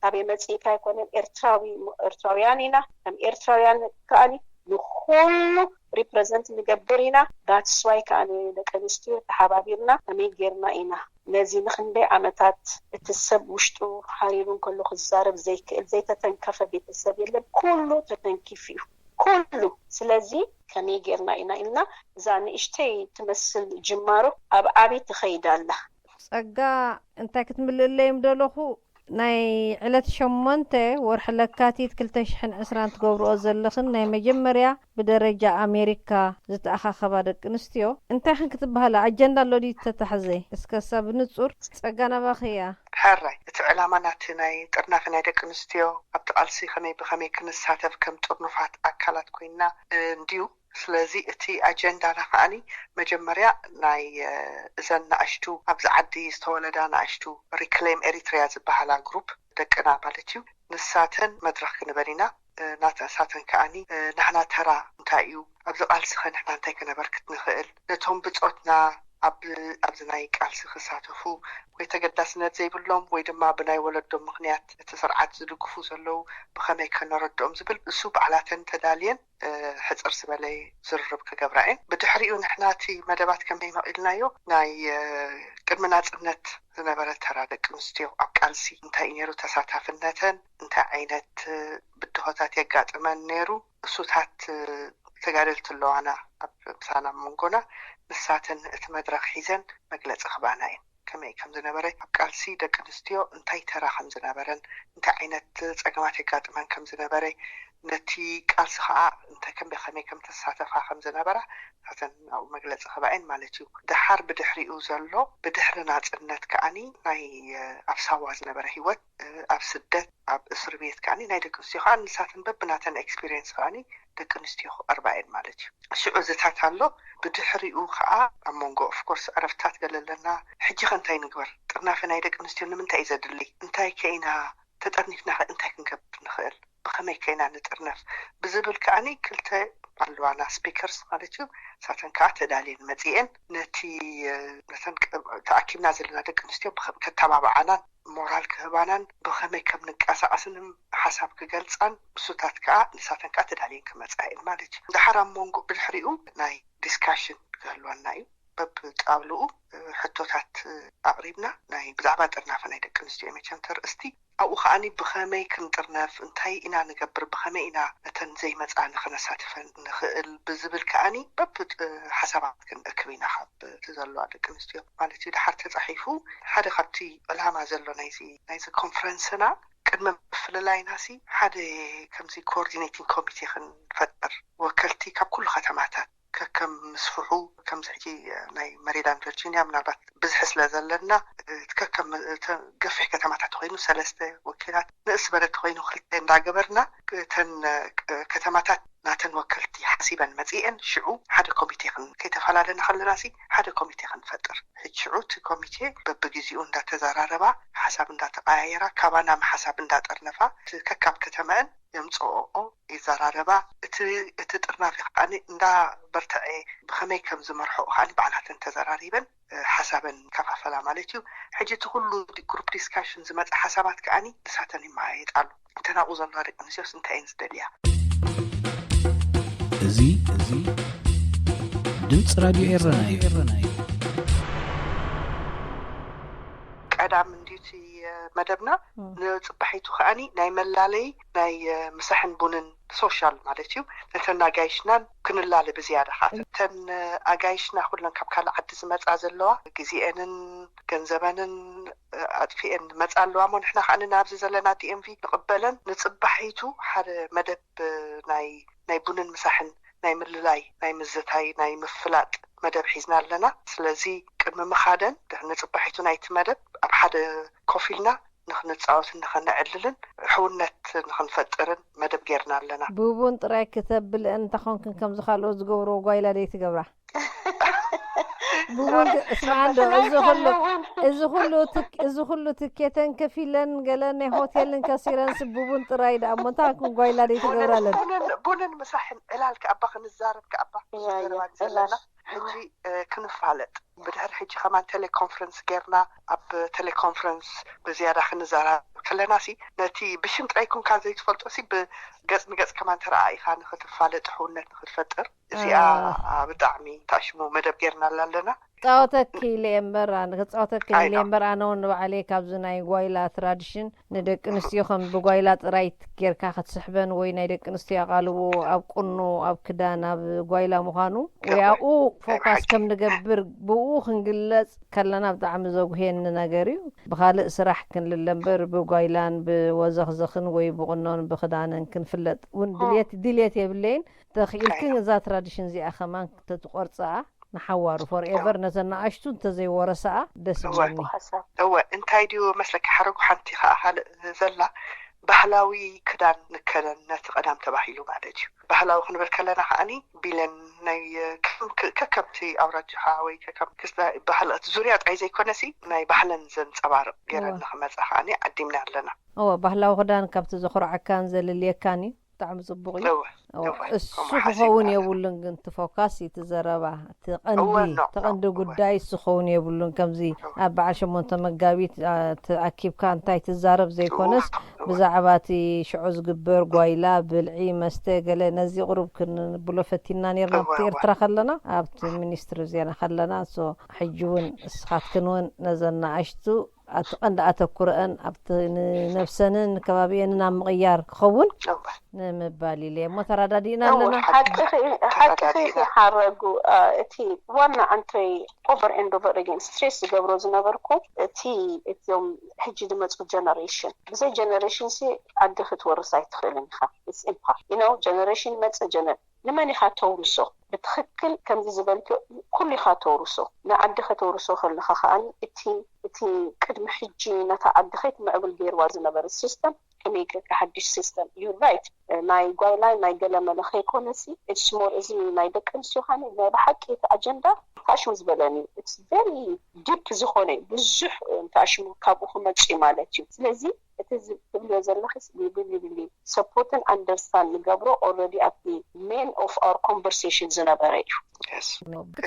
ካበይ መፂእካ ኣይኮነን ኤርትራዊ ኤርትራውያን ኢና። ከም ኤርትራውያን ከዓኒ ንኩሉ ሪፕረዘንት ንገብር ኢና። That's why ከዓኒ ደቂ ኣንስትዮ ተሓባቢርና ከመይ ጌርና ኢና ነዚ ንክንደይ ዓመታት እቲ ሰብ ውሽጡ ሓሪሩ እንከሎ ክዛረብ ዘይክእል ዘይተተንከፈ ቤተሰብ የለን። ኩሉ ተተንኪፉ እዩ ኩሉ። ስለዚ ከመይ ጌርና ኢና ኢልና እዛ ንእሽተይ ትመስል ጅማሮ ኣብ ዓቢ ትኸይድ ኣላ። ጸጋ እንታይ ክትምልእለይ ምደለኹ ናይ ዕለት ሸሞንተ ወርሒ ለካቲት ክልተ ሽሕን ዕስራን ትገብርኦ ዘለኽን ናይ መጀመርያ ብደረጃ ኣሜሪካ ዝተኣኻኸባ ደቂ ኣንስትዮ እንታይ ኽን ክትበሃላ ኣጀንዳ ኣሎ ድዩ ተታሕዘ? እስከ እሳ ብንጹር ጸጋ ናባኺ እያ። ሕራይ እቲ ዕላማ ናቲ ናይ ጥርናፈ ናይ ደቂ ኣንስትዮ ኣብቲ ቃልሲ ከመይ ብኸመይ ክንሳተፍ ከም ጥርኑፋት ኣካላት ኮይንና እንድዩ። ስለዚ እቲ ኣጀንዳና ከዓኒ መጀመርያ ናይ እዘን ንኣሽቱ ኣብዚ ዓዲ ዝተወለዳ ንኣሽቱ ሪክሌም ኤሪትሪያ ዝበሃላ ግሩፕ ደቅና ማለት እዩ። ንሳተን መድረኽ ክንበን ኢና። ናተን ሳተን ከዓኒ ናህና ተራ እንታይ እዩ ኣብዚ ቃልሲ ከ ንሕና እንታይ ከነበርክት ንኽእል ነቶም ብፆትና ኣብ ኣብዚ ናይ ቃልሲ ክሳተፉ ወይ ተገዳስነት ዘይብሎም ወይ ድማ ብናይ ወለዶም ምኽንያት እቲ ስርዓት ዝድግፉ ዘለዉ ብኸመይ ከነረድኦም ዝብል እሱ ባዕላተን ተዳልየን ሕፅር ዝበለ ዝርርብ ክገብራ እየን። ብድሕሪኡ ንሕና እቲ መደባት ከመይ መቒልናዮ ናይ ቅድሚ ናፅነት ዝነበረ ተራ ደቂ ኣንስትዮ ኣብ ቃልሲ እንታይ እዩ ነይሩ ተሳታፍነተን እንታይ ዓይነት ብድሆታት የጋጥመን ነይሩ እሱታት ተጋደልቲ ኣለዋና ኣብ ምሳና መንጎና፣ ንሳተን እቲ መድረኽ ሒዘን መግለፂ ክባና እየን። ከመይ ከም ዝነበረ፣ ኣብ ቃልሲ ደቂ ኣንስትዮ እንታይ ተራ ከም ዝነበረን፣ እንታይ ዓይነት ጸገማት የጋጥመን ከም ዝነበረ፣ ነቲ ቃልሲ ከዓ እንታይ ከም ከመይ ከም ተሳተፋ ከም ዝነበራ፣ እተን ኣብኡ መግለጺ ክባኤን ማለት እዩ። ደሓር ብድሕሪኡ ዘሎ፣ ብድሕሪ ናጽነት ከዓኒ ናይ ኣብ ሳዋ ዝነበረ ህይወት፣ ኣብ ስደት፣ ኣብ እስር ቤት ከዓኒ ናይ ደቂ ኣንስትዮ ከዓ ንሳተን በብናተን ኤክስፒሪየንስ ከዓኒ ደቂ ኣንስትዮ ክቐርባ እየን ማለት እዩ። ሽዑ እዚታት ኣሎ። ብድሕሪኡ ከዓ ኣብ መንጎ ኦፍኮርስ ዕረፍትታት ገለ ኣለና። ሕጂ ከ እንታይ ንግበር? ጥርናፈ ናይ ደቂ ኣንስትዮ ንምንታይ እዩ ዘድሊ? እንታይ ከ ኢና ተጠርኒፍና ከ እንታይ ክንገብር ንኽእል? ብኸመይ ከ ኢና ንጥርነፍ? ብዝብል ከዓኒ ክልተ ኣለዋና ስፒከርስ ማለት እዩ። ንሳተን ከዓ ተዳልየን መፂኤን ነቲ ነተን ተኣኪብና ዘለና ደቂ ኣንስትዮ ከተባብዓናን ሞራል ክህባናን ብኸመይ ከም ንቀሳቐስን ሓሳብ ክገልጻን ብሱታት ከኣ ንሳተን ከኣ ተዳልየን ክመጻ እየን ማለት እዩ። ድሓር ኣብ መንጎ ብድሕሪኡ ናይ ዲስካሽን ክህልወና እዩ። በብጣብልኡ ሕቶታት ኣቕሪብና ናይ ብዛዕባ ጥርናፈ ናይ ደቂ ኣንስትዮ መቸም ተርእስቲ ኣብኡ ከዓኒ ብኸመይ ክንጥርነፍ እንታይ ኢና ንገብር ብኸመይ ኢና ነተን ዘይመጻ ንኽነሳትፈን ንኽእል ብዝብል ከዓኒ በብ ሓሳባት ክንእክብ ኢና ካብ እቲ ዘለዋ ደቂ ኣንስትዮ ማለት እዩ። ድሓር ተጻሒፉ ሓደ ካብቲ ዕላማ ዘሎ ናይዚ ናይዚ ኮንፈረንስና ቅድሚ ምፍልላይና ሲ ሓደ ከምዚ ኮኦርዲኔቲንግ ኮሚቴ ክንፈጥር ወከልቲ ካብ ኩሉ ከተማታት ከከም ምስፍሑ ከምዚ ሕጂ ናይ መሪላንድ ቨርጂኒያ ምናልባት ብዝሒ ስለ ዘለና ከከም ገፊሕ ከተማታት ተኮይኑ ሰለስተ ወኪላት ንእስ በለ ተኮይኑ ክልተ እንዳገበርና እተን ከተማታት ናተን ወከልቲ ሓሲበን መፂኤን ሽዑ ሓደ ኮሚቴ ከይተፈላለና ከለና ሲ ሓደ ኮሚቴ ክንፈጥር ሕጂ ሽዑ እቲ ኮሚቴ በብግዜኡ እንዳተዘራረባ ሓሳብ እንዳተቀያየራ ካባና ሓሳብ እንዳጠርነፋ ከካብ ከተመአን የምፅኦኦ ይዘራረባ። እቲ እቲ ጥርናፊ ከዓኒ እንዳ በርትዐ ብኸመይ ከም ዝመርሐኦ ከዓኒ ባዕላተን ተዘራሪበን ሓሳበን ይከፋፈላ ማለት እዩ። ሕጂ እቲ ኩሉ ግሩፕ ዲስካሽን ዝመፀ ሓሳባት ከዓኒ ንሳተን ይመያየጣሉ። እተን ኣብኡ ዘለዋ ደቂ ኣንስትዮስ እንታይ እየን ዝደልያ? እዚ እዚ ድምፂ ራድዮ ኤረና እዩ። ቀዳም እንድዩ እቲ መደብና ንፅባሒቱ ከዓኒ ናይ መላለይ ናይ ምሳሕን ቡንን ሶሻል ማለት እዩ። ነተን ኣጋይሽናን ክንላለ ብዝያዳ ከዓ እተን ኣጋይሽና ኩለን ካብ ካልእ ዓዲ ዝመፃ ዘለዋ ግዜአንን ገንዘበንን ኣጥፊኤን ዝመፃ ኣለዋ እሞ ንሕና ከዓ ናብዚ ዘለና ዲኤምቪ ንቕበለን ንፅባሒቱ ሓደ መደብ ናይ ናይ ቡንን ምሳሕን ናይ ምልላይ ናይ ምዝታይ ናይ ምፍላጥ መደብ ሒዝና ኣለና። ስለዚ ቅድሚ ምኻደን ንፅባሒቱ ናይቲ መደብ ኣብ ሓደ ኮፍ ኢልና ንኽንፃወትን ንኸነዕልልን ሕውነት ንኽንፈጥርን መደብ ጌርና ኣለና። ብቡን ጥራይ ክተብልአን እንተኾንክን ከምዚ ካልኦት ዝገብርዎ ጓይላ ደይ ትገብራ? ብቡን እስማዕ እንዶ እዚ ኩሉ እዚ ኩሉ ትክ- እዚ ኩሉ ትኬተን ከፊለን ገለ ናይ ሆቴልን ከሲረንስ ብቡን ጥራይ ደኣ እሞ እንታይ ኮን ጓይላ ደይ ትገብራለን? ቡንን ቡንን ምሳሕን ዕላል ከኣባ ክንዛረብ ከኣባ ዘረባ ዘለና ሕጂ ክንፋለጥ ብድሕሪ ሕጂ ከማን ቴሌኮንፈረንስ ጌርና ኣብ ቴሌኮንፈረንስ ብዝያዳ ክንዘራረብ ከለና ሲ ነቲ ብሽም ጥራይ ኮንካ ዘይትፈልጦ ሲ ብገጽ ንገጽ ከማን ተረኣኢኻ ንክትፋለጥ ሕውነት ንክትፈጥር እዚኣ ብጣዕሚ ታሽሙ መደብ ጌርናላ ኣለና። ክጻወተኪ ኢለ እየ እምበር ኣነ ክጻወተኪ ኢለ እየ እምበር ኣነ እውን ንባዕለይ ካብዚ ናይ ጓይላ ትራዲሽን ንደቂ ኣንስትዮ ከም ብጓይላ ጥራይ ጌርካ ክትስሕበን ወይ ናይ ደቂ ኣንስትዮ ኣቓልቦ ኣብ ቁኖ ኣብ ክዳን ኣብ ጓይላ ምዃኑ ወይ ኣብኡ ፎካስ ከም ንገብር ብኡ ክንግለጽ ከለና ብጣዕሚ ዘጉህየኒ ነገር እዩ። ብኻልእ ስራሕ ክንልለ እምበር ብጓይላን ብወዘኽዘኽን ወይ ብቁኖን ብክዳንን ክንፍለጥ እውን ድልየት ድልየት የብለይን። ተኽኢልክን እዛ ትራዲሽን እዚኣ ከማን ተትቆርፅኣ ንሓዋሩ ፎርኤቨር ነተን ንኣሽቱ እንተዘይወረስኣ ደስ ይብለኒ። እወ እንታይ ድዩ መስለኪ ሓረጉ ሓንቲ ከዓ ካልእ ዘላ ባህላዊ ክዳን ንከደን ነቲ ቀዳም ተባሂሉ ማለት እዩ። ባህላዊ ክንብል ከለና ከዓኒ ቢለን ናይ ከከምቲ ኣውራጃኻ ወይ ከከም ክስተ ባህል እቲ ዙርያ ጥራይ ዘይኮነሲ ናይ ባህለን ዘንፀባርቕ ገይረን ንክመፃ ከዓኒ ዓዲምና ኣለና። እወ ባህላዊ ክዳን ካብቲ ዘኹርዓካን ዘልልየካን እዩ። ብጣዕሚ ጽቡቕ እዩ። እሱ ክኸውን የብሉን ግን እቲ ፎካስ እዩ እቲ ዘረባ እቲ ቀንዲ እቲ ቀንዲ ጉዳይ እሱ ክኸውን የብሉን። ከምዚ ኣብ በዓል ሸሞንተ መጋቢት ተኣኪብካ እንታይ ትዛረብ ዘይኮነስ ብዛዕባ እቲ ሽዑ ዝግበር ጓይላ፣ ብልዒ፣ መስተ ገለ ነዚ ቁሩብ ክንብሎ ፈቲንና ኔርና ኣብቲ ኤርትራ ከለና ኣብቲ ሚኒስትሪ ዜና ከለና ሕጂ እውን እስኻትክን እውን ነዘን ንኣሽቱ ኣቲ ቀንዲ ኣተኩረአን ኣብቲ ንነብሰንን ንከባቢአንን ኣብ ምቕያር ክኸውን ንምባል ኢለ እሞ ተረዳዲእና ኣለና። ሓቅኺ ሓረጉ። እቲ ዋና ኣንቶይ over and over again stress ዝገብሮ ዝነበርኩ እቲ እዚኦም ሕጂ ዝመፁ generation፣ ብዘይ generation ሲ ዓዲ ክትወርስ ኣይትኽእልን ኢኻ። It's impossible። You know, generation መፅእ ጀነ ንመን ኢኻ ተውርሶ? ብትኽክል ከምዚ ዝበልክዮ ኩሉ ኢኻ ተውርሶ። ንዓዲ ከተውርሶ ከለኻ ከኣኒ እቲ እቲ ቅድሚ ሕጂ ነታ ዓዲ ከይትምዕብል ገይርዋ ዝነበረ system ከመይ ጌርካ ሓድሽ system? You're right። ናይ ጓይላይ ናይ ገለመለ ከይኮነሲ it's more እዚ ናይ ደቂ ኣንስትዮ ኸኣኒ ናይ ብሓቂ እቲ ኣጀንዳ ታሽሙ ዝበለኒ it's very deep ዝኾነ ብዙሕ ታሽሙ ካብኡ ክመጽእ እዩ ማለት እዩ። ስለዚ እቲ ትብልዮ ዘለኺ ይብል ይብል support and understand ንገብሮ already ኣብቲ main of our conversation ዝነበረ እዩ።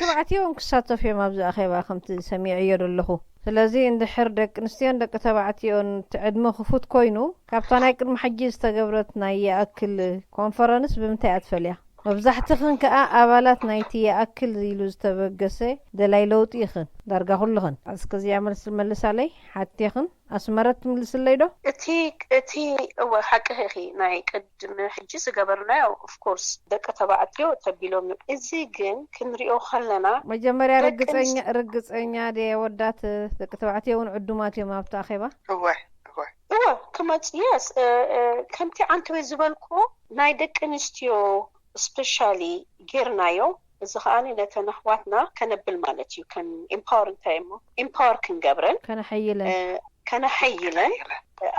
ተባዕትዮ እውን ክሳተፉ እዮም ኣብዚ ኣኼባ ከምቲ ሰሚዐዮ ዘለኹ። ስለዚ እንድሕር ደቂ ኣንስትዮን ደቂ ተባዕትዮን እቲ ዕድመ ክፉት ኮይኑ ካብታ ናይ ቅድሚ ሕጂ ዝተገብረት ናይ ይኣክል ኮንፈረንስ ብምንታይ እያ ትፈልያ? መብዛሕትኽን ከኣ ኣባላት ናይቲ ይኣክል ኢሉ ዝተበገሰ ደላይ ለውጢ ኢኽን። ዳርጋ ኩልኽን። እስከዚኣ መልሲ መልሳለይ ሓቴኽን ኣስመረት ትምልስለይ ዶ? እቲ እቲ እወ ሓቅኺ ኢኺ። ናይ ቅድሚ ሕጂ ዝገበርናዮ of course ደቂ ተባዕትዮ ተቢሎም እዮም። እዚ ግን ክንሪኦ ከለና መጀመርያ ርግፀኛ ርግፀኛ ድየ ወዳት ደቂ ተባዕትዮ እውን ዕዱማት እዮም ኣብቲ ኣኼባ? እወ እወ እወ ክመፅ yes ከምቲ ዓንተወይ ዝበልኩ ናይ ደቂ ኣንስትዮ specially ጌርናዮ። እዚ ከኣ ነተን ኣሕዋትና ከነብል ማለት እዩ። ከም empower እንታይ እሞ empower ክንገብረን ከነሐይለን ከነሐይለን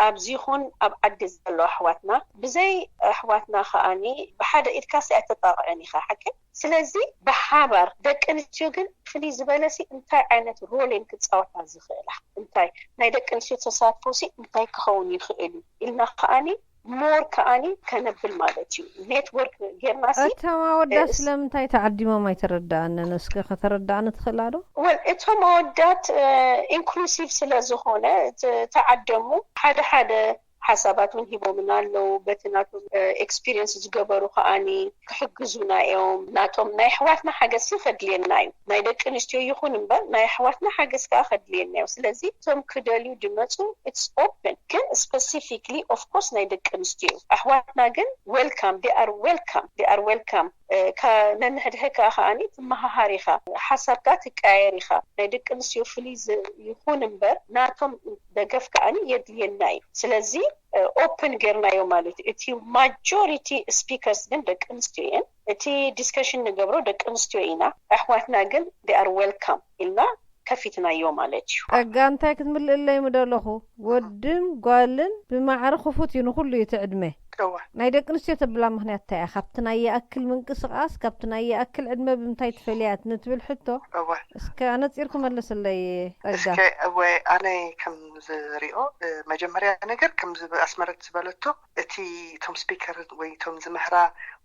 ኣብዚ ይኹን ኣብ ዓዲ ዘለዋ ኣሕዋትና ብዘይ ኣሕዋትና ከኣኒ ብሓደ ኢድካሲ ኣይተጣቕዕን ኢኻ ሓቂ። ስለዚ ብሓባር ደቂ ኣንስትዮ ግን ፍልይ ዝበለሲ እንታይ ዓይነት role እየን ክፃወታ ዝኽእላ እንታይ ናይ ደቂ ኣንስትዮ ተሳትፎሲ እንታይ ክኸውን ይኽእል እዩ ኢልና ከኣኒ more ከኣኒ ከነብል ማለት እዩ። Network ጌርናሲ እቶም ኣወዳት ስለምንታይ ተዓዲሞም ኣይተረዳኣንን እስከ ከተረዳኣኒ ትኽእላ ዶ? Well እቶም ኣወዳት inclusive ስለ ዝኾነ ተዓደሙ ሓደ ሓደ ሓሳባት እውን ሂቦምና ኣለዉ። በቲ ናቶም experience ዝገበሩ ከኣኒ ክሕግዙና እዮም። ናቶም ናይ ኣሕዋትና ሓገዝሲ ከድልየና እዩ። ናይ ደቂ ኣንስትዮ ይኹን እምበር ናይ ኣሕዋትና ሓገዝ ከኣ ከድልየና እዩ። ስለዚ እቶም ክደልዩ ድመፁ it's open ግን specifically of course ናይ ደቂ ኣንስትዮ ኣሕዋትና ግን welcome they are welcome they are welcome ነንሕድሕድ ከኣ ከኣኒ ትመሃሃር ኢኻ ሓሳብካ ትቀያየር ኢኻ። ናይ ደቂ ኣንስትዮ ፍልይ ይኹን እምበር ናቶም ደገፍ ከኣኒ የድልየና እዩ። ስለዚ open ጌርናዮ ማለት እዩ። እቲ majority speakers ግን ደቂ ኣንስትዮ እየን። እቲ discussion ንገብሮ ደቂ ኣንስትዮ ኢና። ኣሕዋትና ግን they are welcome ኢልና ከፊትናዮ ማለት እዩ። ጸጋ እንታይ ክትምልእለይ ምደለኹ? ወድን ጓልን ብማዕረ ክፉት እዩ፣ ንኹሉ እዩ እቲ ዕድመ። እወ ናይ ደቂ ኣንስትዮ ተብላ ምኽንያት እንታይ እያ? ካብቲ ናይ ይኣክል ምንቅስቓስ፣ ካብቲ ናይ ይኣክል ዕድመ ብምንታይ ትፈልያ ንትብል ሕቶ እወ እስከ ኣነጺርኩ መልስለይ ጸጋ። እስከ እወ ኣነ ከም ዝሪኦ እ፣ መጀመርያ ነገር ከምዚ ኣስመረት ዝበለቶ እቲ እቶም speaker ወይ እቶም ዝምህራ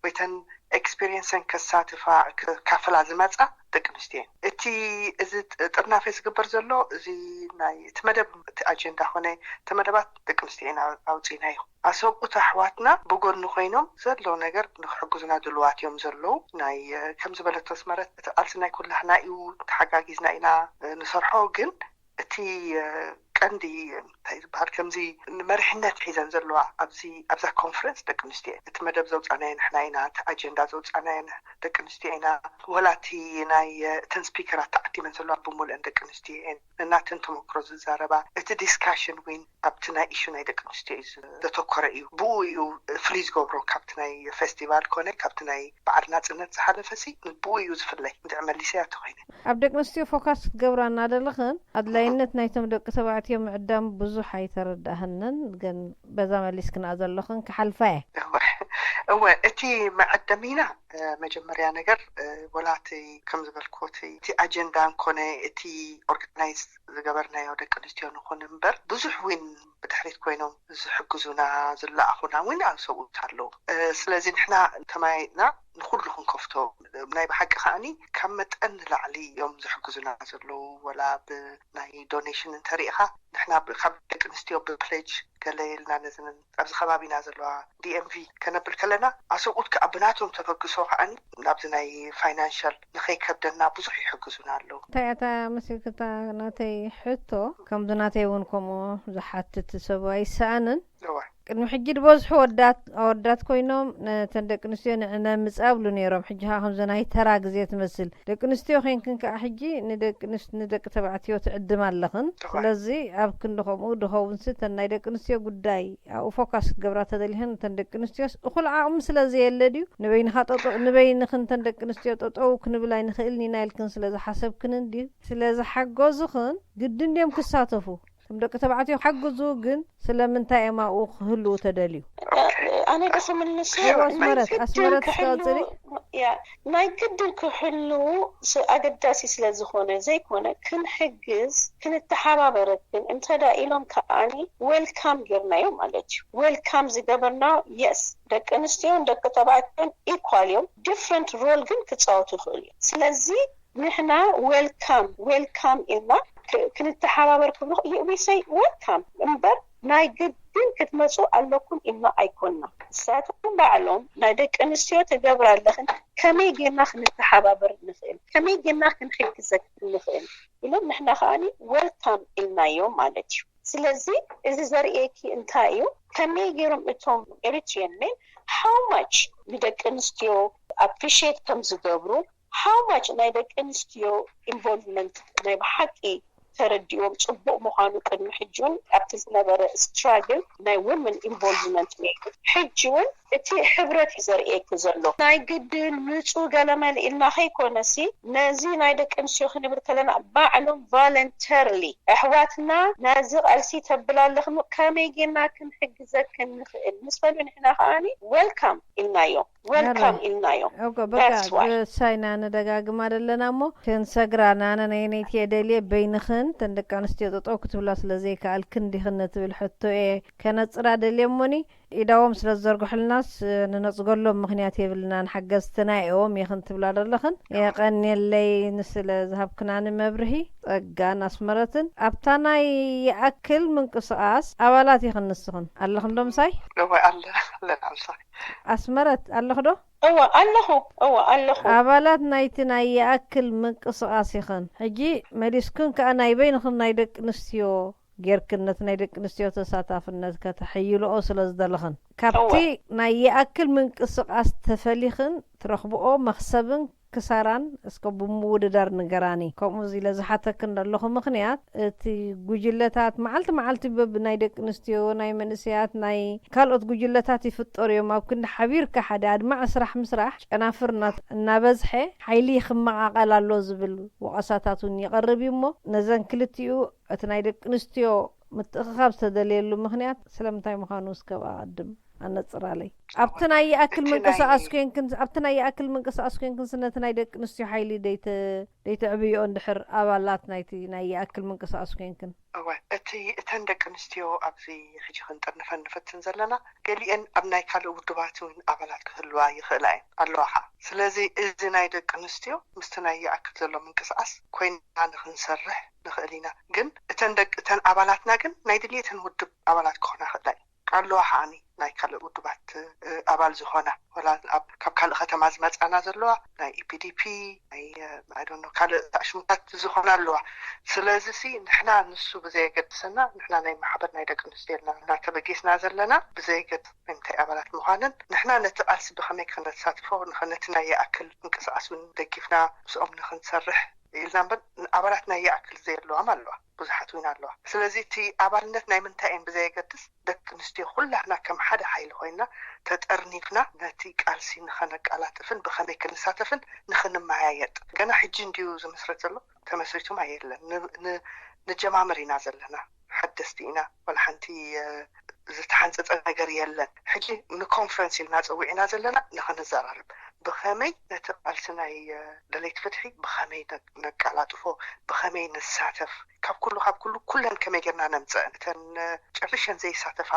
ወይ ተን experience ን ከሳትፋ ክካፈላ ዝመፃ ደቂ ኣንስትዮ እየን። እቲ እዚ ጥ- ጥርናፈ ዝግበር ዘሎ እዚ ናይ እቲ መደብ እቲ ኣጀንዳ ኮነ እቲ መደባት ደቂ ኣንስትዮ ኢና ኣውፂናዮ። ኣሰብኡት ኣሕዋትና ብጎኒ ኮይኖም ዘሎ ነገር ንክሕግዙና ድልዋት እዮም ዘለዉ። ናይ እ፣ ከም ዝበለቶ ኣስመረት እቲ ቃልሲ ናይ ኩላህና እዩ፣ ተሓጋጊዝና ኢና እ፣ ንሰርሖ። ግን እቲ እ፣ ቀንዲ እንታይ ዝበሃል ከምዚ ንመሪሕነት ሒዘን ዘለዋ ኣብዚ ኣብዛ ኮንፈረንስ ደቂ ኣንስትዮ እየን። እቲ መደብ ዘውፃናዮ ንሕና ኢና፣ እቲ ኣጀንዳ ዘውፃናዮ ንሕ- ደቂ ኣንስትዮ ኢና። ወላ እቲ ናይ እ፣ እተን ስፒከራት ተዓዲመን ዘለዋ ብምሉአን ደቂ ኣንስትዮ እየን። ነናተን ተመክሮ ዝዛረባ። እቲ ዲስካሽን ዊን ኣብቲ ናይ ኢሹ ናይ ደቂ ኣንስትዮ እዩ ዝ- ዘተኮረ እዩ። ብኡ እዩ ፍልይ ዝገብሮ ካብቲ ናይ ፌስቲቫል ኮነ ካብቲ ናይ በዓል ናፅነት ዝሓለፈ ሲ ብኡ እዩ ዝፍለይ። እንድዒ መሊሰያ ተኮይነ ኣብ ደቂ ኣንስትዮ ፎካስ ክትገብራ እናደለኽን ኣድላይነት ናይቶም ደቂ ተባዕትዮ ምዕዳም ብዙሕ ኣይተረዳህንን፣ ግን በዛ መሊስክና ዘለኽን ክሓልፋ እየ። እወ እወ እቲ መዐደሚና እ፣ መጀመርያ ነገር እ፣ ወላ እቲ ከም ዝበልክዎ እቲ እቲ ኣጀንዳ እንኮነ እቲ ኦርጋናይዝ ዝገበርናዮ ደቂ ኣንስትዮ ንኹን እምበር ብዙሕ ዊን ብድሕሪት ኮይኖም ዝሕግዙና ዝለኣኹና እውን ኣብ ሰብኡት ኣለዉ። እ፣ ስለዚ ንሕና ተመያይጥና ንኩሉ ክንከፍቶ። ናይ ብሓቂ ከዓኒ ካብ መጠን ንላዕሊ እዮም ዝሕግዙና ዘለዉ። ወላ ብናይ ዶኔሽን እንተሪኢኻ ንሕና ብ- ካብ ደቂ ኣንስትዮ ብፕሌጅ ገለ ኢልና ነዘን ኣብዚ ከባቢና ዘለዋ ዲኤምቪ ከነብል ከለና ኣሰብኡት ከዓ ብናቶም ተበግሶ ከዓኒ ናብዚ ናይ ፋይናንሻል ንኸይከብደና ብዙሕ ይሕግዙና ኣለዉ። እንታይ እታ መሲልክታ ናተይ ሕቶ? ከምዚ ናተይ እውን ከምኡ ዝሓትት ሰብ ኣይሰኣንን። እዋ ቅድሚ ሕጂ ዝበዝሑ ወዳት ኣወዳት ኮይኖም ነተን ደቂ ኣንስትዮ ንዕነ ምጻ ብሉ ነይሮም። ሕጂ ከዓ ከምዚ ናይ ተራ ግዜ ትመስል። ደቂ ኣንስትዮ ኮይንክን ከዓ ሕጂ ንደቂ ኣንስ- ንደቂ ተባዕትዮ ትዕድም ኣለኽን። እዋ ስለዚ ኣብ ክንዲ ከምኡ ድኸውንሲ እተን ናይ ደቂ ኣንስትዮ ጉዳይ ኣብኡ ፎካስ ክትገብራ ተደሊኽን እተን ደቂ ኣንስትዮስ እኹል ዓቕሚ ስለ ዘየለ ድዩ ንበይንኻ ጠጠው ንበይንኽን እተን ደቂ ኣንስትዮ ጠጠው ክንብል ኣይንኽእልን ኢና ኢልክን ስለ ዝሓሰብክንን ድዩ ስለ ዝሓገዙኽን ግድን ድዮም ክሳተፉ? እቶም ደቂ ተባዕትዮ ሓግዙ ግን ስለምንታይ እዮም ኣብኡ ክህልዉ ተደልዩ? ኣነ ዶ ክምልስ? እዎ፣ ኣስመረት፣ ኣስመረት እስከ ቀጽሊ። ናይ ግድን ክሕልዉ ስ- ኣገዳሲ ስለ ዝኾነ ዘይኮነ ክንሕግዝ ክንተሓባበረክን እንተ ዳ ኢሎም ከዓኒ ዌልካም ጌርናዮ ማለት እዩ። ዌልካም ዝገበርና የስ ደቂ ኣንስትዮን ደቂ ተባዕትዮን ኢኳል እዮም። ዲፍረንት ሮል ግን ክፃወቱ ይኽእሉ እዮም። ስለዚ ንሕና ዌልካም ዌልካም ኢልና ክ- ክንተሓባበር ክብሉ ዩቢሰይ ዌልካም እምበር ናይ ግድን ክትመፁ ኣለኩም ኢልና ኣይኮንና። ንሳቶም ባዕሎም ናይ ደቂ ኣንስትዮ ትገብራ ኣለኽን ከመይ ጌርና ክንተሓባበር ንኽእል ከመይ ጌርና ክንሕግዘክ ንኽእል ኢሎም ንሕና ከዓኒ ዌልካም ኢልናዮም ማለት እዩ። ስለዚ እዚ ዘርእየኪ እንታይ እዩ ከመይ ገይሮም እቶም ኤሪትሪያን ሜን how much ንደቂ ኣንስትዮ ኣፕሪሽት ከም ዝገብሩ how much ናይ ደቂ ኣንስትዮ ኢንቮልቭመንት ናይ ብሓቂ ተረዲኦም ፅቡቅ ምኳኑ ቅድሚ ሕጂ እውን ኣብቲ ዝነበረ ስትራግል ናይ ውመን ኢንቮልቭመንት ነይሩ። ሕጂ እውን እቲ ሕብረት እዩ ዘርእየኪ ዘሎ። ናይ ግድን ምፁ ገለመል ኢልና ከይኮነሲ ነዚ ናይ ደቂ ኣንስትዮ ክንብል ከለና ባዕሎም ቫለንተርሊ ኣሕዋትና ነዚ ቃልሲ ተብላ ኣለኽን ከመይ ጌርና ክንሕግዘክን ንኽእል ምስ በሉ ንሕና ከዓኒ ዌልካም ኢልናዮም። ዌልካም ኢልናዮም። በቃ ሳይና ንደጋግማ ደለና እሞ ክንሰግራ ናነ ነየነይቲ እየ ደልየ በይንኽን ተን ደቂ ኣንስትዮ ጠጠው ክትብላ ስለ ዘይከኣልክን ዲኽን ነትብል ሕቶ እየ ከነፅራ ደልየ እሞኒ ኢዳዎም ስለ ዝዘርግሑልናስ ንነፅገሎም ምኽንያት የብልናን ሓገዝትና እዮም ኢኽን ትብላ ደለኽን የቐንየለይ ንስለ ዝሃብክናኒ መብርሂ ጸጋን ኣስመረትን ኣብታ ናይ ይኣክል ምንቅስቓስ ኣባላት ኢኽን ንስኽን ኣለኽን ዶ ምሳይ እወ ኣለ ኣለና ምሳይ ኣስመረት ኣለኽ ዶ እወ ኣለኹ እወ ኣለኹ ኣባላት ናይቲ ናይ ይኣክል ምንቅስቓስ ኢኽን ሕጂ መሊስክን ከኣ ናይ በይንኽን ናይ ደቂ ኣንስትዮ ጌርክን ነቲ ናይ ደቂ ኣንስትዮ ተሳታፍነት ከተሐይልኦ ስለ ዝደለኽን ካብቲ ናይ ይኣክል ምንቅስቓስ ተፈሊኽን ትረኽብኦ መኽሰብን ክሳራን እስከ ብምውድዳር ንገራኒ ከምኡ ኢለ ዝሓተክን ዘለኹ ምኽንያት እቲ ጉጅለታት መዓልቲ መዓልቲ በብ ናይ ደቂ ኣንስትዮ ናይ መንእሰያት ናይ ካልኦት ጉጅለታት ይፍጠሩ እዮም ኣብ ክንዲ ሓቢርካ ሓደ ኣድማዒ ስራሕ ምስራሕ ጨናፍር እናበዝሐ ሓይሊ ይኽመቓቐል ኣሎ ዝብል ወቐሳታት እውን ይቐርብ እዩ እሞ ነዘን ክልቲኡ እቲ ናይ ደቂ ኣንስትዮ ምትእኽኻብ ዝተደለየሉ ምኽንያት ስለምንታይ ምዃኑ እስከ ብኣቐድም ኣነፅራለይ ኣብቲ ናይ ይኣክል ምንቅስቓስ ኮንክን ኣብቲ ናይ ይኣክል ምንቅስቓስ ኮንክን ስነቲ ናይ ደቂ ኣንስትዮ ሓይሊ ደይተዕብዮ እንድሕር ኣባላት ናይቲ ናይ ይኣክል ምንቅስቓስ ኮንክን እወ እቲ እተን ደቂ ኣንስትዮ ኣብዚ ሕጂ ክንጥርንፈን ንፈትን ዘለና ገሊአን ኣብ ናይ ካልእ ውድባት እውን ኣባላት ክህልዋ ይኽእላ እየን ኣለዋ ከዓ ስለዚ እዚ ናይ ደቂ ኣንስትዮ ምስቲ ናይ ይኣክል ዘሎ ምንቅስቓስ ኮይና ንኽንሰርሕ ንኽእል ኢና ግን እተን ደቂ እተን ኣባላትና ግን ናይ ድልየተን ውድብ ኣባላት ክኾና ይኽእላ እየን ኣለዋ ከዓኒ ናይ ካልእ ውድባት ኣባል ዝኾና ወላ ካብ ካልእ ከተማ ዝመፃና ዘለዋ ናይ ኢፒዲፒ ናይ ካልእ ሽሙታት ዝኾና ኣለዋ ስለዚ ሲ ንሕና ንሱ ብዘየገድሰና ንሕና ናይ ማሕበር ናይ ደቂ ኣንስትዮ እናተበጌስና ዘለና ብዘየገድስ እንታይ ኣባላት ምዃንን ንሕና ነቲ ቃልሲ ብኸመይ ከነተሳትፎ ነቲ ናይ ይኣክል ምንቅስቃስ እውን ደጊፍና ምስኦም ንክንሰርሕ ኢልና እምበር ኣባላት ናይ ይኣክል ዘየለዋም ኣለዋ ብዙሓት እውን ኣለዋ ስለዚ እቲ ኣባልነት ናይ ምንታይ እየን ብዘየገድስ ደቂ ኣንስትዮ ኩላህና ከም ሓደ ሓይሊ ኮይና ተጠርኒፍና ነቲ ቃልሲ ንኸነቃላጥፍን ብኸመይ ክንሳተፍን ንኽንመያየጥ ገና ሕጂ እንድዩ ዝምስረት ዘሎ ተመስሪቱም ኣየለን ንጀማምር ኢና ዘለና ሓደስቲ ኢና ዋላ ሓንቲ ዝተሓንፀፀ ነገር የለን ሕጂ ንኮንፈረንስ ኢልና ፀዊዕና ዘለና ንኽንዘራርብ ብኸመይ ነቲ ቃልሲ ናይ ደለይቲ ፍትሒ ብኸመይ ነቃላጥፎ፣ ብኸመይ ንሳተፍ፣ ካብ ኩሉ ካብ ኩሉ ኩለን ከመይ ጌርና ነምፀአን፣ እተን ጨርሸን ዘይሳተፋ፣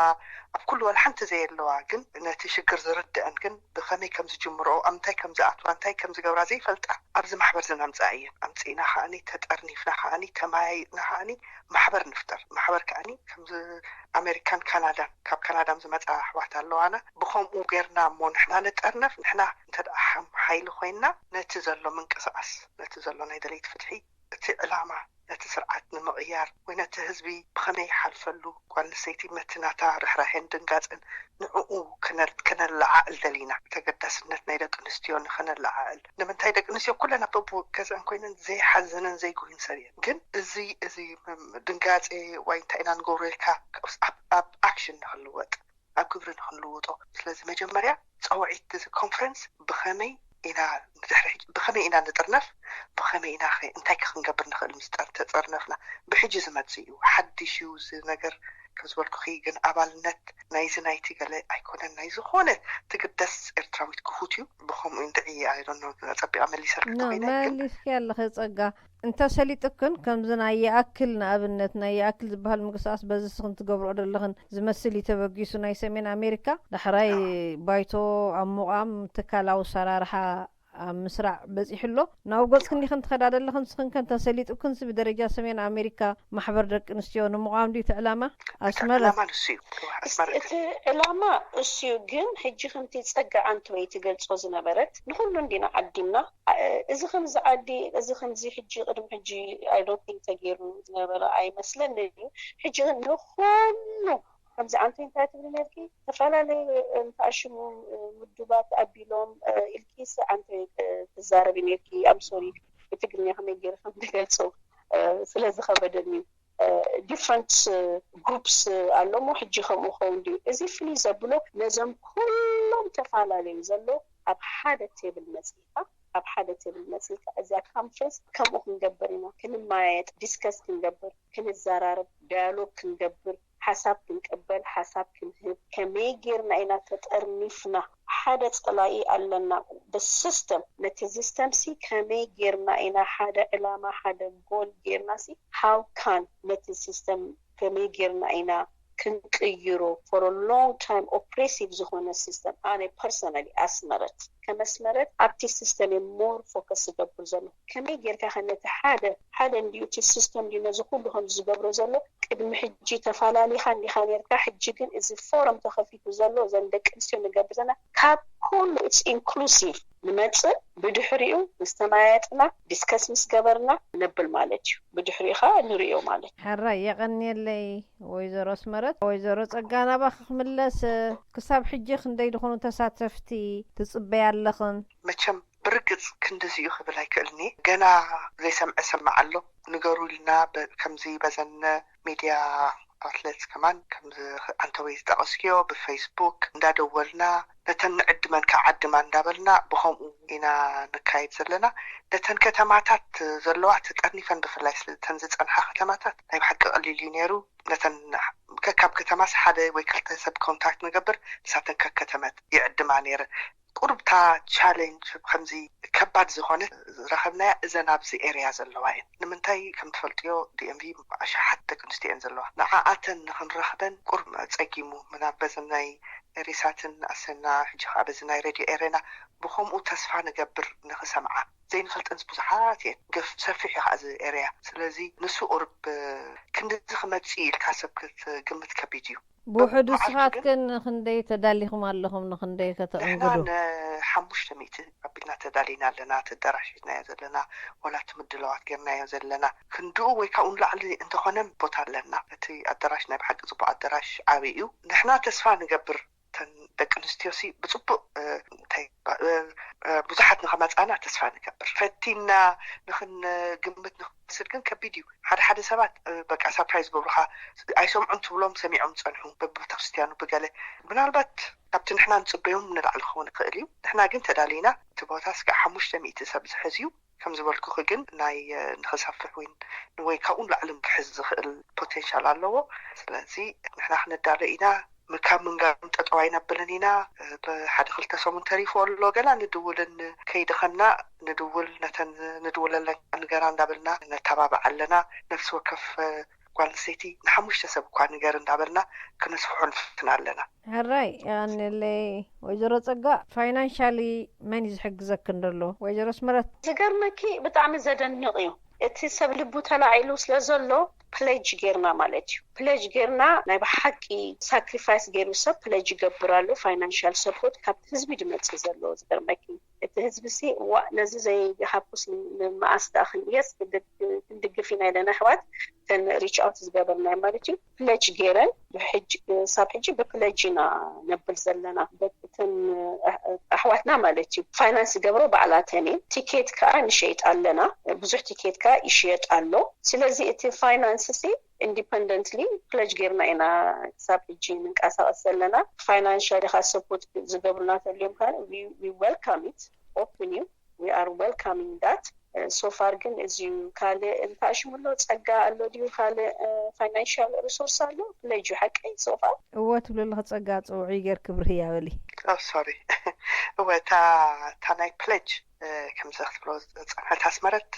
ኣብ ኩሉ ዋላ ሓንቲ ዘየለዋ ግን ነቲ ሽግር ዝርድአን ግን ብኸመይ ከም ዝጅምርኦ፣ ኣብ እንታይ ከም ዝኣትዋ፣ እንታይ ከም ዝገብራ ዘይፈልጣ ኣብዚ ማሕበር ዝነምፅኣ እየን። ኣምፂእና ከዓኒ ተጠርኒፍና ከዓኒ ተመያይጥና ከዓኒ ማሕበር ንፍጠር። ማሕበር ከዓኒ ከምዚ ኣሜሪካን ካናዳን፣ ካብ ካናዳ ዝመፃ ኣሕዋት ኣለዋና። ብኸምኡ ጌርና እሞ ንሕና ንጠርነፍ፣ ንሕና እንተ ደኣ ሓይሊ ኮይንና ነቲ ዘሎ ምንቅስቃስ፣ ነቲ ዘሎ ናይ ደለይቲ ፍትሒ፣ እቲ ዕላማ ነቲ ስርዓት ንምቕያር ወይ ነቲ ህዝቢ ብኸመይ ይሓልፈሉ፣ ጓል ኣንስተይቲ ነቲ ናታ ርሕራሄን ድንጋፅን ንዕኡ ከነለዓዕል ደሊና። ተገዳስነት ናይ ደቂ ኣንስትዮ ንኸነለዓዕል። ንምንታይ ደቂ ኣንስትዮ ኩለን ኣብ በቡ ገዝአን ኮይነን ዘይሓዘነን ዘይጉህን ሰብ እየን። ግን እዚ እዚ ድንጋፂ ወይ እንታይ ኢና ንገብሮ ኢልካ ኣብ ኣክሽን ንኽልወጥ ኣብ ግብሪ ንኽንልውጦ። ስለዚ መጀመርያ ፀውዒት እዚ ኮንፈረንስ ብኸመይ ኢና ንድሕሪ ብኸመይ ኢና ንጥርነፍ፣ ብኸመይ ኢና እንታይ ከ ክንገብር ንኽእል ምስ ተፀርነፍና። ብሕጂ ዝመፅእ እዩ ሓድሽ እዩ እዚ ነገር። ከም ዝበልኩኺ ግን ኣባልነት ናይዚ ናይቲ ገለ ኣይኮነን፣ ናይ ዝኾነ ትግደስ ኤርትራዊት ክፉት እዩ። ብኸምኡ እንድዒ ኣይዶኖ ጸቢቓ መሊሰልኪ ተኾይነ ግን መሊስኪ ኣለኺ ጸጋ። እንተሰሊጥክን ከምዚ ናይ ይኣክል ንኣብነት ናይ ይኣክል ዝበሃል ምንቅስቃስ በዚ ስኽን ትገብርኦ ዘለኽን ዝመስል እዩ ተበጊሱ ናይ ሰሜን ኣሜሪካ ዳሕራይ ባይቶ ኣብ ምቋም ትካላዊ ሰራርሓ ኣብ ምስራዕ በጺሑ ኣሎ። ናብ ገጽክን ዲኽን ትኸዳ ዘለኽን ንስኽን ከ እንተሰሊጥክንስ ብደረጃ ሰሜን ኣሜሪካ ማሕበር ደቂ ኣንስትዮ ንምቋም ድዩ እቲ ዕላማ? ኣስመረት ዕላማ ንሱ እዩ። ኣስመረት እቲ ዕላማ እሱ እዩ። ግን ሕጂ ከምቲ ጸጋ ኣንተወይ ትገልጾ ዝነበረት ንኹሉ እንዲና ዓዲምና እዚ ከምዚ ዓዲ እዚ ከምዚ ሕጂ ቅድሚ ሕጂ I don't think ተገይሩ ዝነበረ ኣይመስለንን እዩ። ሕጂ ግን ንኹሉ ከምዚ ዓንተ እንታይ ትብሊ ነርኪ? ዝተፈላለዩ እንተኣሽሙ ውድባት ኣቢሎም ኢልኪስ ዓንተ ትዛረቢ ነርኪ። I'm sorry ብትግርኛ ከመይ ገይረ ከም ዝገልጾ ስለ ዝኸበደኒ እዩ። Different groups ኣሎ እሞ ሕጂ ከምኡ ኸውን ድዩ? እዚ ፍልይ ዘብሎ ነዞም ኩሎም ተፈላለዩ ዘሎ ኣብ ሓደ ቴብል መጺእካ ኣብ ሓደ ቴብል መጺእካ እዚኣ ካንፈረንስ ከምኡ ክንገብር ኢና፣ ክንመያየጥ፣ ዲስከስ ክንገብር፣ ክንዘራረብ፣ ዳያሎግ ክንገብር፣ ሓሳብ ክንቅበል፣ ሓሳብ ክንህብ፣ ከመይ ጌርና ኢና ተጠርኒፍና ሓደ ጸላኢ ኣለና፣ the system ነቲ system ሲ ከመይ ጌርና ኢና ሓደ ዕላማ ሓደ ጎል ጌርና ሲ how can ነቲ system ከመይ ጌርና ኢና ክንቅይሮ for a long time oppressive ዝኾነ system ኣነ personally ኣስመረት ከመስመረት ኣብቲ system እየ more focus ዝገብር ዘሎ ከመይ ጌርካ ከ ነቲ ሓደ ሓደ እንድዩ እቲ system ድዩ ነዚ ኩሉ ከም ዝገብሮ ዘሎ ቅድሚ ሕጂ ተፋላሊኻ እንዲኻ ኔርካ ሕጂ ግን እዚ forum ተኸፊቱ ዘሎ እዘን ደቂ ኣንስትዮ ንገብር ዘለና ካብ ኩሉ it's inclusive ንመጽእ ብድሕሪኡ ምስ ተመያየጥና discuss ምስ ገበርና ነብል ማለት እዩ ብድሕሪኡ ከዓ ንርእዮ ማለት እዩ። ሕራይ የቐንየለይ ወይዘሮ ኣስመረት። ወይዘሮ ጸጋ ናባኺ ክምለስ፣ ክሳብ ሕጂ ክንደይ ዝኾኑ ተሳተፍቲ ትጽበያ ኣለኽን? መቸም ብርግጽ ክንድዚ እዩ ክብል ኣይክእልን እየ። ገና ዘይሰምዐ ሰምዕ ኣሎ። ንገሩ ኢልና ከምዚ በዘን ሚድያ ኣውትለትስ ከማን ከምዚ ኣንተ ወይ ዝጠቐስክዮ ብፌስቡክ እንዳደወልና ነተን ንዕድመን ከዓ ዓድማ እንዳበልና ብኸምኡ ኢና ንካየድ ዘለና። ነተን ከተማታት ዘለዋ ተጠርኒፈን ብፍላይ ስለተን ዝጸንሓ ከተማታት ናይ ብሓቂ ቀሊል እዩ ነይሩ። ነተን ከካብ ከተማስ ሓደ ወይ ክልተ ሰብ ኮንታክት ንገብር ንሳተን ከከተመት ይዕድማ ነይረ። ቁሩብታ ቻሌንጅ ከምዚ ከባድ ዝኾነ ዝረኸብናያ እዘን ኣብዚ ኤርያ ዘለዋ እየን። ንምንታይ ከም ትፈልጥዮ ዲኤምቪ ኣሽሓት ደቂ ኣንስትዮ እየን ዘለዋ። ንዓኣተን ንኽንረኽበን ቁሩብ ጸጊሙ ምናብ በዚ ናይ ሬሳትን ኣሰና ሕጂ ከዓ በዚ ናይ ሬድዮ ኤሬና ብኸምኡ ተስፋ ንገብር ንኽሰምዓ ዘይንፈልጠንስ ብዙሓት እየን። ገፍ ሰፊሕ እዩ ከዓ እዚ ኤርያ። ስለዚ ንሱ ቁሩብ ክንድዚ ክመጽእ ኢልካ ሰብ ክትግምት ከቢድ እዩ። ብውሕዱ ስኻትክን ክንደይ ተዳሊኹም ኣለኹም ንክንደይ ከተእንግዱ? ንሓሙሽተ ሚእቲ ኣቢልና ተዳሊና ኣለና። ተደራሽናዮ ዘለና ወላ እቲ ምድላዋት ጌርናዮ ዘለና ክንድኡ ወይ ካብኡ ንላዕሊ እንተኾነ ቦታ ኣለና። እቲ ኣደራሽ ናይ ብሓቂ ጽቡቕ ኣደራሽ ዓብዪ እዩ። ንሕና ተስፋ ንገብር ተን ደቂ ኣንስትዮ ሲ ብጽቡቕ እንታይ ብዙሓት ንኸመጻና ተስፋ ንገብር። ፈቲና ንኽንግምት ንኽንወስድ ግን ከቢድ እዩ። ሓደ ሓደ ሰባት በቃ ሳፕራይዝ ገብሩኻ ኣይሰምዑን ትብሎም ሰሚዖም ዝጸንሑ በብቤተክርስትያኑ ብገለ ምናልባት ካብቲ ንሕና ንጽበዮም ንላዕሊ ክኸውን ይኽእል እዩ። ንሕና ግን ተዳሊና እቲ ቦታ ስጋዕ ሓሙሽተ ሚእቲ ሰብ ዝሕዝ እዩ። ከም ዝበልኩኺ ግን ናይ ንኽሰፍሕ ወይ ወይ ካብኡ ንላዕሊ ክሕዝ ዝኽእል ፖቴንሻል ኣለዎ። ስለዚ ንሕና ክንዳሎ ኢና። ካብ ምንጋሮም ጠጠው ኣይነብልን ኢና። ብሓደ ክልተ ሰሙን ተሪፉ ኣሎ ገላ ንድውልን ከይደኸና ንድውል፣ ነተን ንድውለለን ንገራ እንዳበልና ነተባብዓ ኣለና። ነፍሲ ወከፍ ጓል ኣንስተይቲ ንሓሙሽተ ሰብ እኳ ንገር እንዳበልና ክነስፍሖ ንፍትና ኣለና። ሕራይ የቐንየለይ። ወይዘሮ ጸጋ፣ ፋይናንሻሊ መን እዩ ዝሕግዘክን ዘሎ? ወይዘሮ ኣስመረት። ዝገርመኪ፣ ብጣዕሚ ዘደንቕ እዩ። እቲ ሰብ ልቡ ተላዒሉ ስለ ዘሎ ፕለጅ ጌርና ማለት እዩ። ፕለጅ ጌርና ናይ ብሓቂ ሳክሪፋይስ ገይሩ ሰብ ፕለጅ ይገብር ኣሎ። ፋይናንሻል ሰፖርት ካብቲ ህዝቢ ድመጽእ ዘሎ ዝገርመኪ። እቲ ህዝቢ ሲ ዋእ ነዚ ዘይሃብኩስ ንመኣስ ደኣ ክንየስ ክንድግፍ ኢና ኢለና ኣሕዋት ተን ሪች ኣውት ዝገበርና ማለት እዩ። ፕለጅ ጌረን ብሕጂ ሳብ ሕጂ ብፕለጅ ኢና ነብል ዘለና እተን ኣሕዋትና ማለት እዩ። ፋይናንስ ዝገብሮ ባዕላተን እየን። ቲኬት ከዓ ንሸይጥ ኣለና። ብዙሕ ቲኬት ከዓ ይሽየጥ ኣሎ። ስለዚ እቲ ፋይናንስ ሲ ኢንዲፐንደንትሊ ፕለጅ ጌርና ኢና ክሳብ ሕጂ ንንቀሳቀስ ዘለና። ፋይናንሻሊ ካ ሰፖርት ዝገብሩና ተልዮም ከ we welcome it open you we are welcoming that so far ግን እዚ ካልእ እንታሽምሎ ጸጋ ኣሎ ድዩ? ካልእ ፋይናንሻል ሪሶርስ ኣሎ? ፕለጅ ሓቀይ so far? እወ ትብሊ ኣለኺ ጸጋ ጽውዑይ ጌር ክብርህ እያ በሊ። ሶሪ እወ እታ እታ ናይ ፕለጅ ከምዚ ክትብሎ ዝጸንሐት ኣስመረት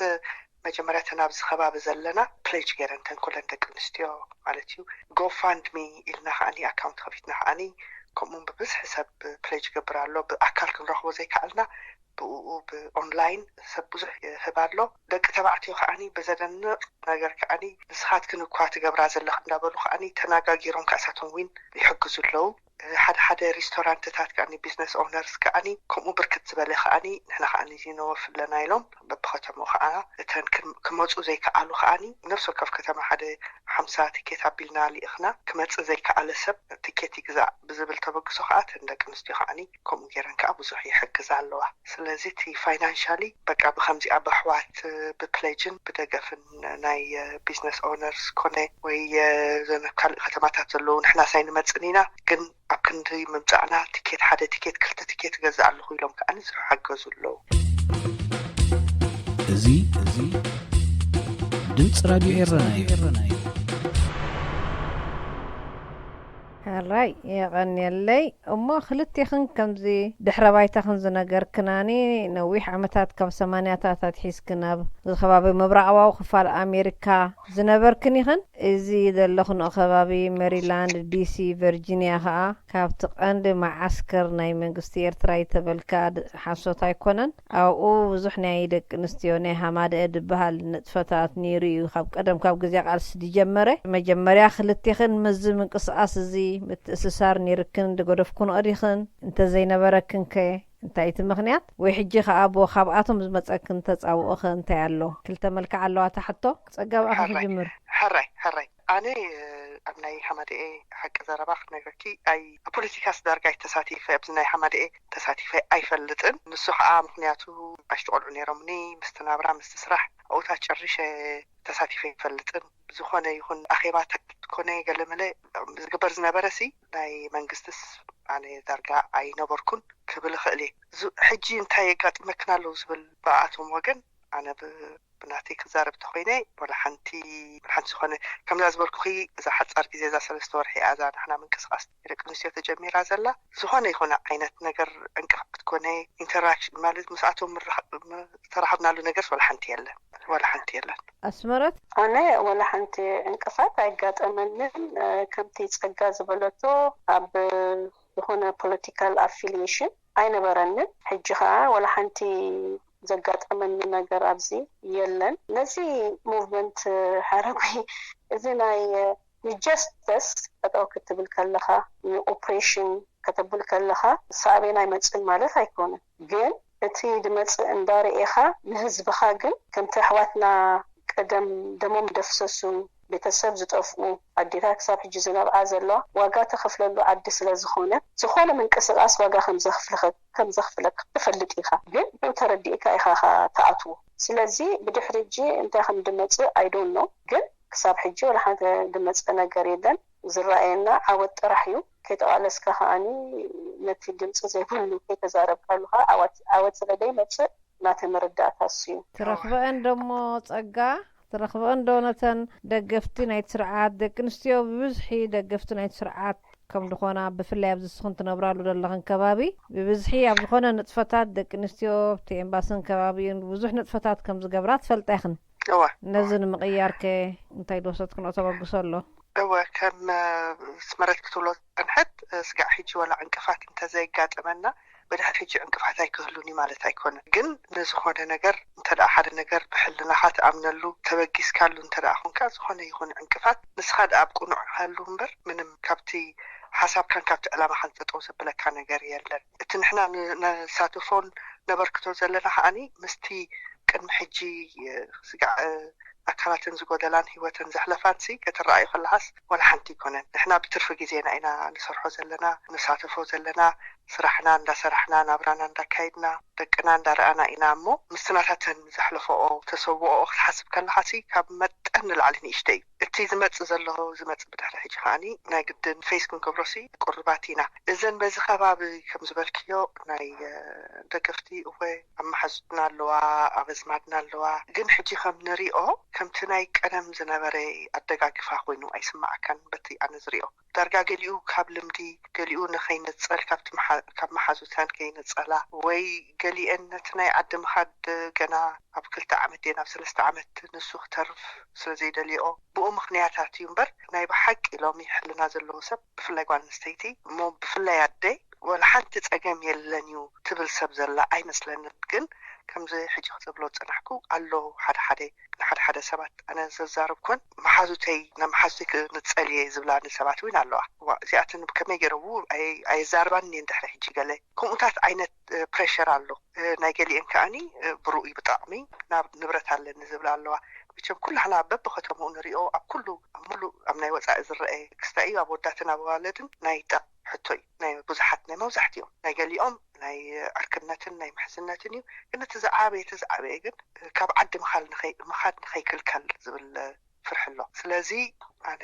መጀመርያ ተን ኣብዚ ከባቢ ዘለና ፕሌጅ ገይረን ተን ኩለን ደቂ ኣንስትዮ ማለት እዩ። ጎፋንድሚ ኢልና ከዓኒ ኣካውንት ከፊትና ከዓኒ ከምኡውን ብብዝሒ ሰብ ፕሌጅ ይገብር ኣሎ። ብኣካል ክንረኽቦ ዘይከኣልና ብኡ ብኦንላይን ሰብ ብዙሕ ይህብ ኣሎ። ደቂ ተባዕትዮ ከዓኒ ብዘደንቕ ነገር ከዓኒ ንስኻትክን እኳ ትገብራ ዘለኽ እንዳበሉ ከዓኒ ተናጋጊሮም ከእሳቶም ዊን ይሕግዙ ኣለዉ። ሓደ ሓደ ሪስቶራንትታት ከዓኒ ቢዝነስ ኦነርስ ከዓኒ ከምኡ ብርክት ዝበለ ከዓኒ ንሕና ከዓኒ እዚ ነወፍ ኣለና ኢሎም በብከተሞ ከዓ እተን ክመፁ ዘይከኣሉ ከዓኒ ነፍሲ ወከፍ ከተማ ሓደ ሓምሳ ትኬት ኣቢልና ልኢኽና ክመፅእ ዘይከኣለ ሰብ ትኬት ይግዛእ ብዝብል ተበግሶ ከዓ እተን ደቂ ኣንስትዮ ከዓኒ ከምኡ ገይረን ከዓ ብዙሕ ይሕግዛ ኣለዋ። ስለዚ እቲ ፋይናንሻሊ በቃ ብከምዚኣ ብኣሕዋት ብፕሌጅን ብደገፍን ናይ ቢዝነስ ኦነርስ ኮነ ወይ ዘነ ካልእ ከተማታት ዘለዉ ንሕናስ ኣይንመጽን ኢና ግን ኣብ ክንዲ ምምጻእና ቲኬት ሓደ ቲኬት ክልተ ቲኬት እገዝእ ኣለኹ ኢሎም ከዓኒ ዝሓገዙ ኣለዉ። እዚ እዚ ድምፂ ራድዮ ኤረና እዩ። ሕራይ የቐንየለይ። እሞ ክልቴኽን ከምዚ ድሕረ ባይታኽን ዝነገርክናኒ ነዊሕ ዓመታት ካብ ሰማንያታት ኣትሒዝክን ኣብ ከባቢ ምብራቓዊ ክፋል ኣሜሪካ ዝነበርክን ኢኽን። እዚ ዘለኽንኦ ከባቢ ሜሪላንድ፣ ዲሲ፣ ቨርጂንያ ኸኣ ካብቲ ቀንዲ መዓስከር ናይ መንግስቲ ኤርትራ እዩ ተበልካ ሓሶት ኣይኮነን። ኣብኡ ብዙሕ ናይ ደቂ ኣንስትዮ ናይ ሃማደአ ድበሃል ንጥፈታት ነይሩ እዩ። ካብ ቀደም ካብ ግዜ ቃልሲ ዝጀመረ መጀመርያ ክልቴኽን ምስዚ ምንቅስቓስ እዚ ምትእስሳር ነይርክን ዝገደፍክንኦ ዲኽን? እንተዘይነበረክን ከ እንታይ እቲ ምኽንያት? ወይ ሕጂ ከኣ ብኡ ካብኣቶም ዝመጸክን ተጻብኦኸ እንታይ ኣሎ? ክልተ መልክዕ ኣለዋ እታ ሕቶ። ጸጋ ብኣኺ ሕራይ፣ ክጅምር። ሕራይ፣ ሕራይ። ኣነ ኣብ ናይ ሃማደኤ ሓቂ ዘረባ ክትነግረኪ ኣይ ኣብ ፖለቲካስ ዳርጋ ኣይተሳቲፈ ኣብዚ ናይ ሃማደኤ ተሳቲፈ ኣይፈልጥን። ንሱ ከዓ ምኽንያቱ ኣሽቲ ቆልዑ ነይሮምኒ ምስቲ ናብራ ምስቲ ስራሕ ኣብኡታት ጨሪሸ ተሳቲፈ ኣይፈልጥን። ብዝኾነ ይኹን ኣኼባታት ኮነ ገለመለ ዝግበር ዝነበረ ሲ ናይ መንግስትስ ኣነ ዳርጋ ኣይነበርኩን ክብል እኽእል እየ። ሕጂ እንታይ የጋጥመክን ኣለዉ ዝብል ብኣቶም ወገን ኣነ ብናተይ ክዛረብ ተኾይነ ወላ ሓንቲ ሓንቲ ዝኾነ ከምዛ ዝበልኩኺ እዛ ሓፃር ግዜ እዛ ሰለስተ ወርሒ እያ እዛ ንሕና ምንቅስቃስ ደቂ ኣንስትዮ ተጀሚራ ዘላ። ዝኾነ ይኹን ዓይነት ነገር ዕንቅፋት ኮነ ኢንተራክሽን ማለት ምስኣቶም ዝተራኸብናሉ ነገርስ ወላ ሓንቲ የለን፣ ወላ ሓንቲ የለን። ኣስመረት ኣነ ወላ ሓንቲ ዕንቅፋት ኣይጋጠመንን። ከምቲ ፀጋ ዝበለቶ ኣብ ዝኾነ ፖለቲካል ኣፊሊሽን ኣይነበረንን። ሕጂ ከዓ ወላ ሓንቲ ዘጋጠመኒ ነገር ኣብዚ የለን። ነዚ ሙቭመንት ሓረጉ እዚ ናይ ንጀስተስ ጠጠው ክትብል ከለኻ ንኦፕሬሽን ከተብል ከለኻ ሳዕቤን ኣይመፅን ማለት ኣይኮነን። ግን እቲ ድመፅእ እንዳርኤኻ ንህዝብኻ ግን ከምቲ ኣሕዋትና ቀደም ደሞም ደፍሰሱ ቤተሰብ ዝጠፍኡ ኣዴታት ክሳብ ሕጂ ዝነብዓ ዘለዋ ዋጋ ተኸፍለሉ ዓዲ ስለ ዝኾነ ዝኾነ ምንቅስቃስ ዋጋ ከም ዘኽፍለካ ትፈልጥ ኢኻ፣ ግን ብኡ ተረዲእካ ኢኻ ትኣትዎ። ስለዚ ብድሕሪ ሕጂ እንታይ ከም ድመፅእ ኣይዶኖ፣ ግን ክሳብ ሕጂ ወላ ሓንቲ ድመፅእ ነገር የለን። ዝረኣየና ዓወት ጥራሕ እዩ። ከይተቓለስካ ከዓኒ ነቲ ድምፂ ዘይብሉ ከይተዛረብካሉ ከዓ ዓወት ስለ ዘይመፅእ ናተይ መረዳእታ እሱ እዩ። ትረኽበአን ዶሞ ጸጋ ትረኽበአን ዶ ነተን ደገፍቲ ናይቲ ስርዓት? ደቂ ኣንስትዮ ብብዝሒ ደገፍቲ ናይቲ ስርዓት ከም ዝኾና፣ ብፍላይ ኣብዚ ንስኽን ትነብራሉ ዘለኽን ከባቢ ብብዝሒ ኣብ ዝኾነ ንጥፈታት ደቂ ኣንስትዮ ኣብቲ ኤምባስን ከባቢኡን ብዙሕ ንጥፈታት ከም ዝገብራ ትፈልጣ ኢኽን። እወ ነዚ ንምቕያር ከ እንታይ ዝወሰድክንኦ ተበግሶ ኣሎ? እወ ከም ኣስመረት ክትብሎ ዝጸንሐት፣ ስጋዕ ሕጂ ዋላ ዕንቅፋት እንተዘይጋጠመና፣ ብድሕር ሕጂ ዕንቅፋት ኣይክህሉን እዩ ማለት ኣይኮነን። ግን ንዝኾነ ነገር እንተ ደኣ ሓደ ነገር ብሕልናኻ ትኣምነሉ፣ ተበጊስካሉ እንተ ደኣ ኾንካ፣ ዝኾነ ይኹን ዕንቅፋት ንስኻ ደኣ ኣብ ቅኑዕ ሃሉ እምበር፣ ምንም ካብቲ ሓሳብካን ካብቲ ዕላማኻን ጠጠው ዘብለካ ነገር የለን። እቲ ንሕና ን- ነሳትፎን ነበርክቶ ዘለና ከኣኒ ምስቲ ቅድሚ ሕጂ ስጋዕ ኣካላተን ዝጎደላን ህይወተን ዘሕለፋን ሲ ከተረኣዩ ከለኻስ ዋላ ሓንቲ ኣይኮነን። ንሕና ብትርፊ ግዜና ኢና ንሰርሖ ዘለና፣ ንሳተፎ ዘለና፣ ስራሕና እንዳሰራሕና፣ ናብራና እንዳካየድና፣ ደቅና እንዳረኣና ኢና። እሞ ምስቲ ናታተን ዘሕለፈኦ ተሰውኦ ክትሓስብ ከለኻ ሲ ካብ መጠን ንላዕሊ ንእሽተይ እዩ። እቲ ዝመጽእ ዘሎ ዝመጽእ ብድሕሪ ሕጂ ከኣኒ ናይ ግድን ፌስ ክንገብሮ ሲ ቅሩባት ኢና። እዘን በዚ ከባቢ ከም ዝበልክዮ ናይ ደገፍቲ እወ ኣብ መሓዙትና ኣለዋ፣ ኣብ ኣዝማድና ኣለዋ። ግን ሕጂ ከም ንሪኦ ከምቲ ናይ ቀደም ዝነበረ ኣደጋግፋ ኮይኑ ኣይስማዓካን። በቲ ኣነ ዝሪኦ ዳርጋ ገሊኡ ካብ ልምዲ፣ ገሊኡ ንኸይንጸል ካብቲ መሓ- ካብ መሓዙተን ከይንጸላ፣ ወይ ገሊአን ነቲ ናይ ዓዲ ምኻድ ገና ኣብ ክልተ ዓመት ድየን ኣብ ሰለስተ ዓመት ንሱ ክተርፍ ስለ ዘይደልየኦ ብኡ ምኽንያታት እዩ እምበር ናይ ብሓቂ ሎሚ ሕልና ዘለዎ ሰብ ብፍላይ ጓል ኣንስተይቲ እሞ ብፍላይ ኣደ ወላ ሓንቲ ጸገም የለን እዩ ትብል ሰብ ዘላ ኣይመስለንን። ግን ከምዚ ሕጂ ክትብሎ ዝጸናሕኩ ኣሎ ሓደ ሓደ ንሓደ ሓደ ሰባት ኣነ ዘዛረብኩን መሓዙተይ ናብ መሓዙተይ ክንጸል እየ ዝብላኒ ሰባት እውን ኣለዋ። እዋ እዚኣተን ብከመይ ገይረው ኣየዛርባን እየን ድሕሪ ሕጂ ገለ ከምኡታት ዓይነት ፕሬሸር ኣሎ። ናይ ገሊአን ከኣኒ ብሩኡይ ብጣዕሚ ናብ ንብረት ኣለኒ ዝብላ ኣለዋ። መቸም ኩላህና በብከተምኡ ንሪኦ ኣብ ኩሉ ኣብ ሙሉእ ኣብ ናይ ወፃኢ ዝረአ ክስታይ እዩ ኣብ ወዳትን ኣብ ኣዋለድን ናይ ጠቕ ሕቶ እዩ ናይ ብዙሓት ናይ መብዛሕትኦም ናይ ገሊኦም ናይ ዕርክነትን ናይ ምሕዝነትን እዩ። ግን እቲ ዝዓበየ እቲ ዝዓበየ ግን ካብ ዓዲ ምኻል ንኸይ- ምኻድ ንኸይክልከል ዝብል ፍርሒ ኣሎ። ስለዚ ኣነ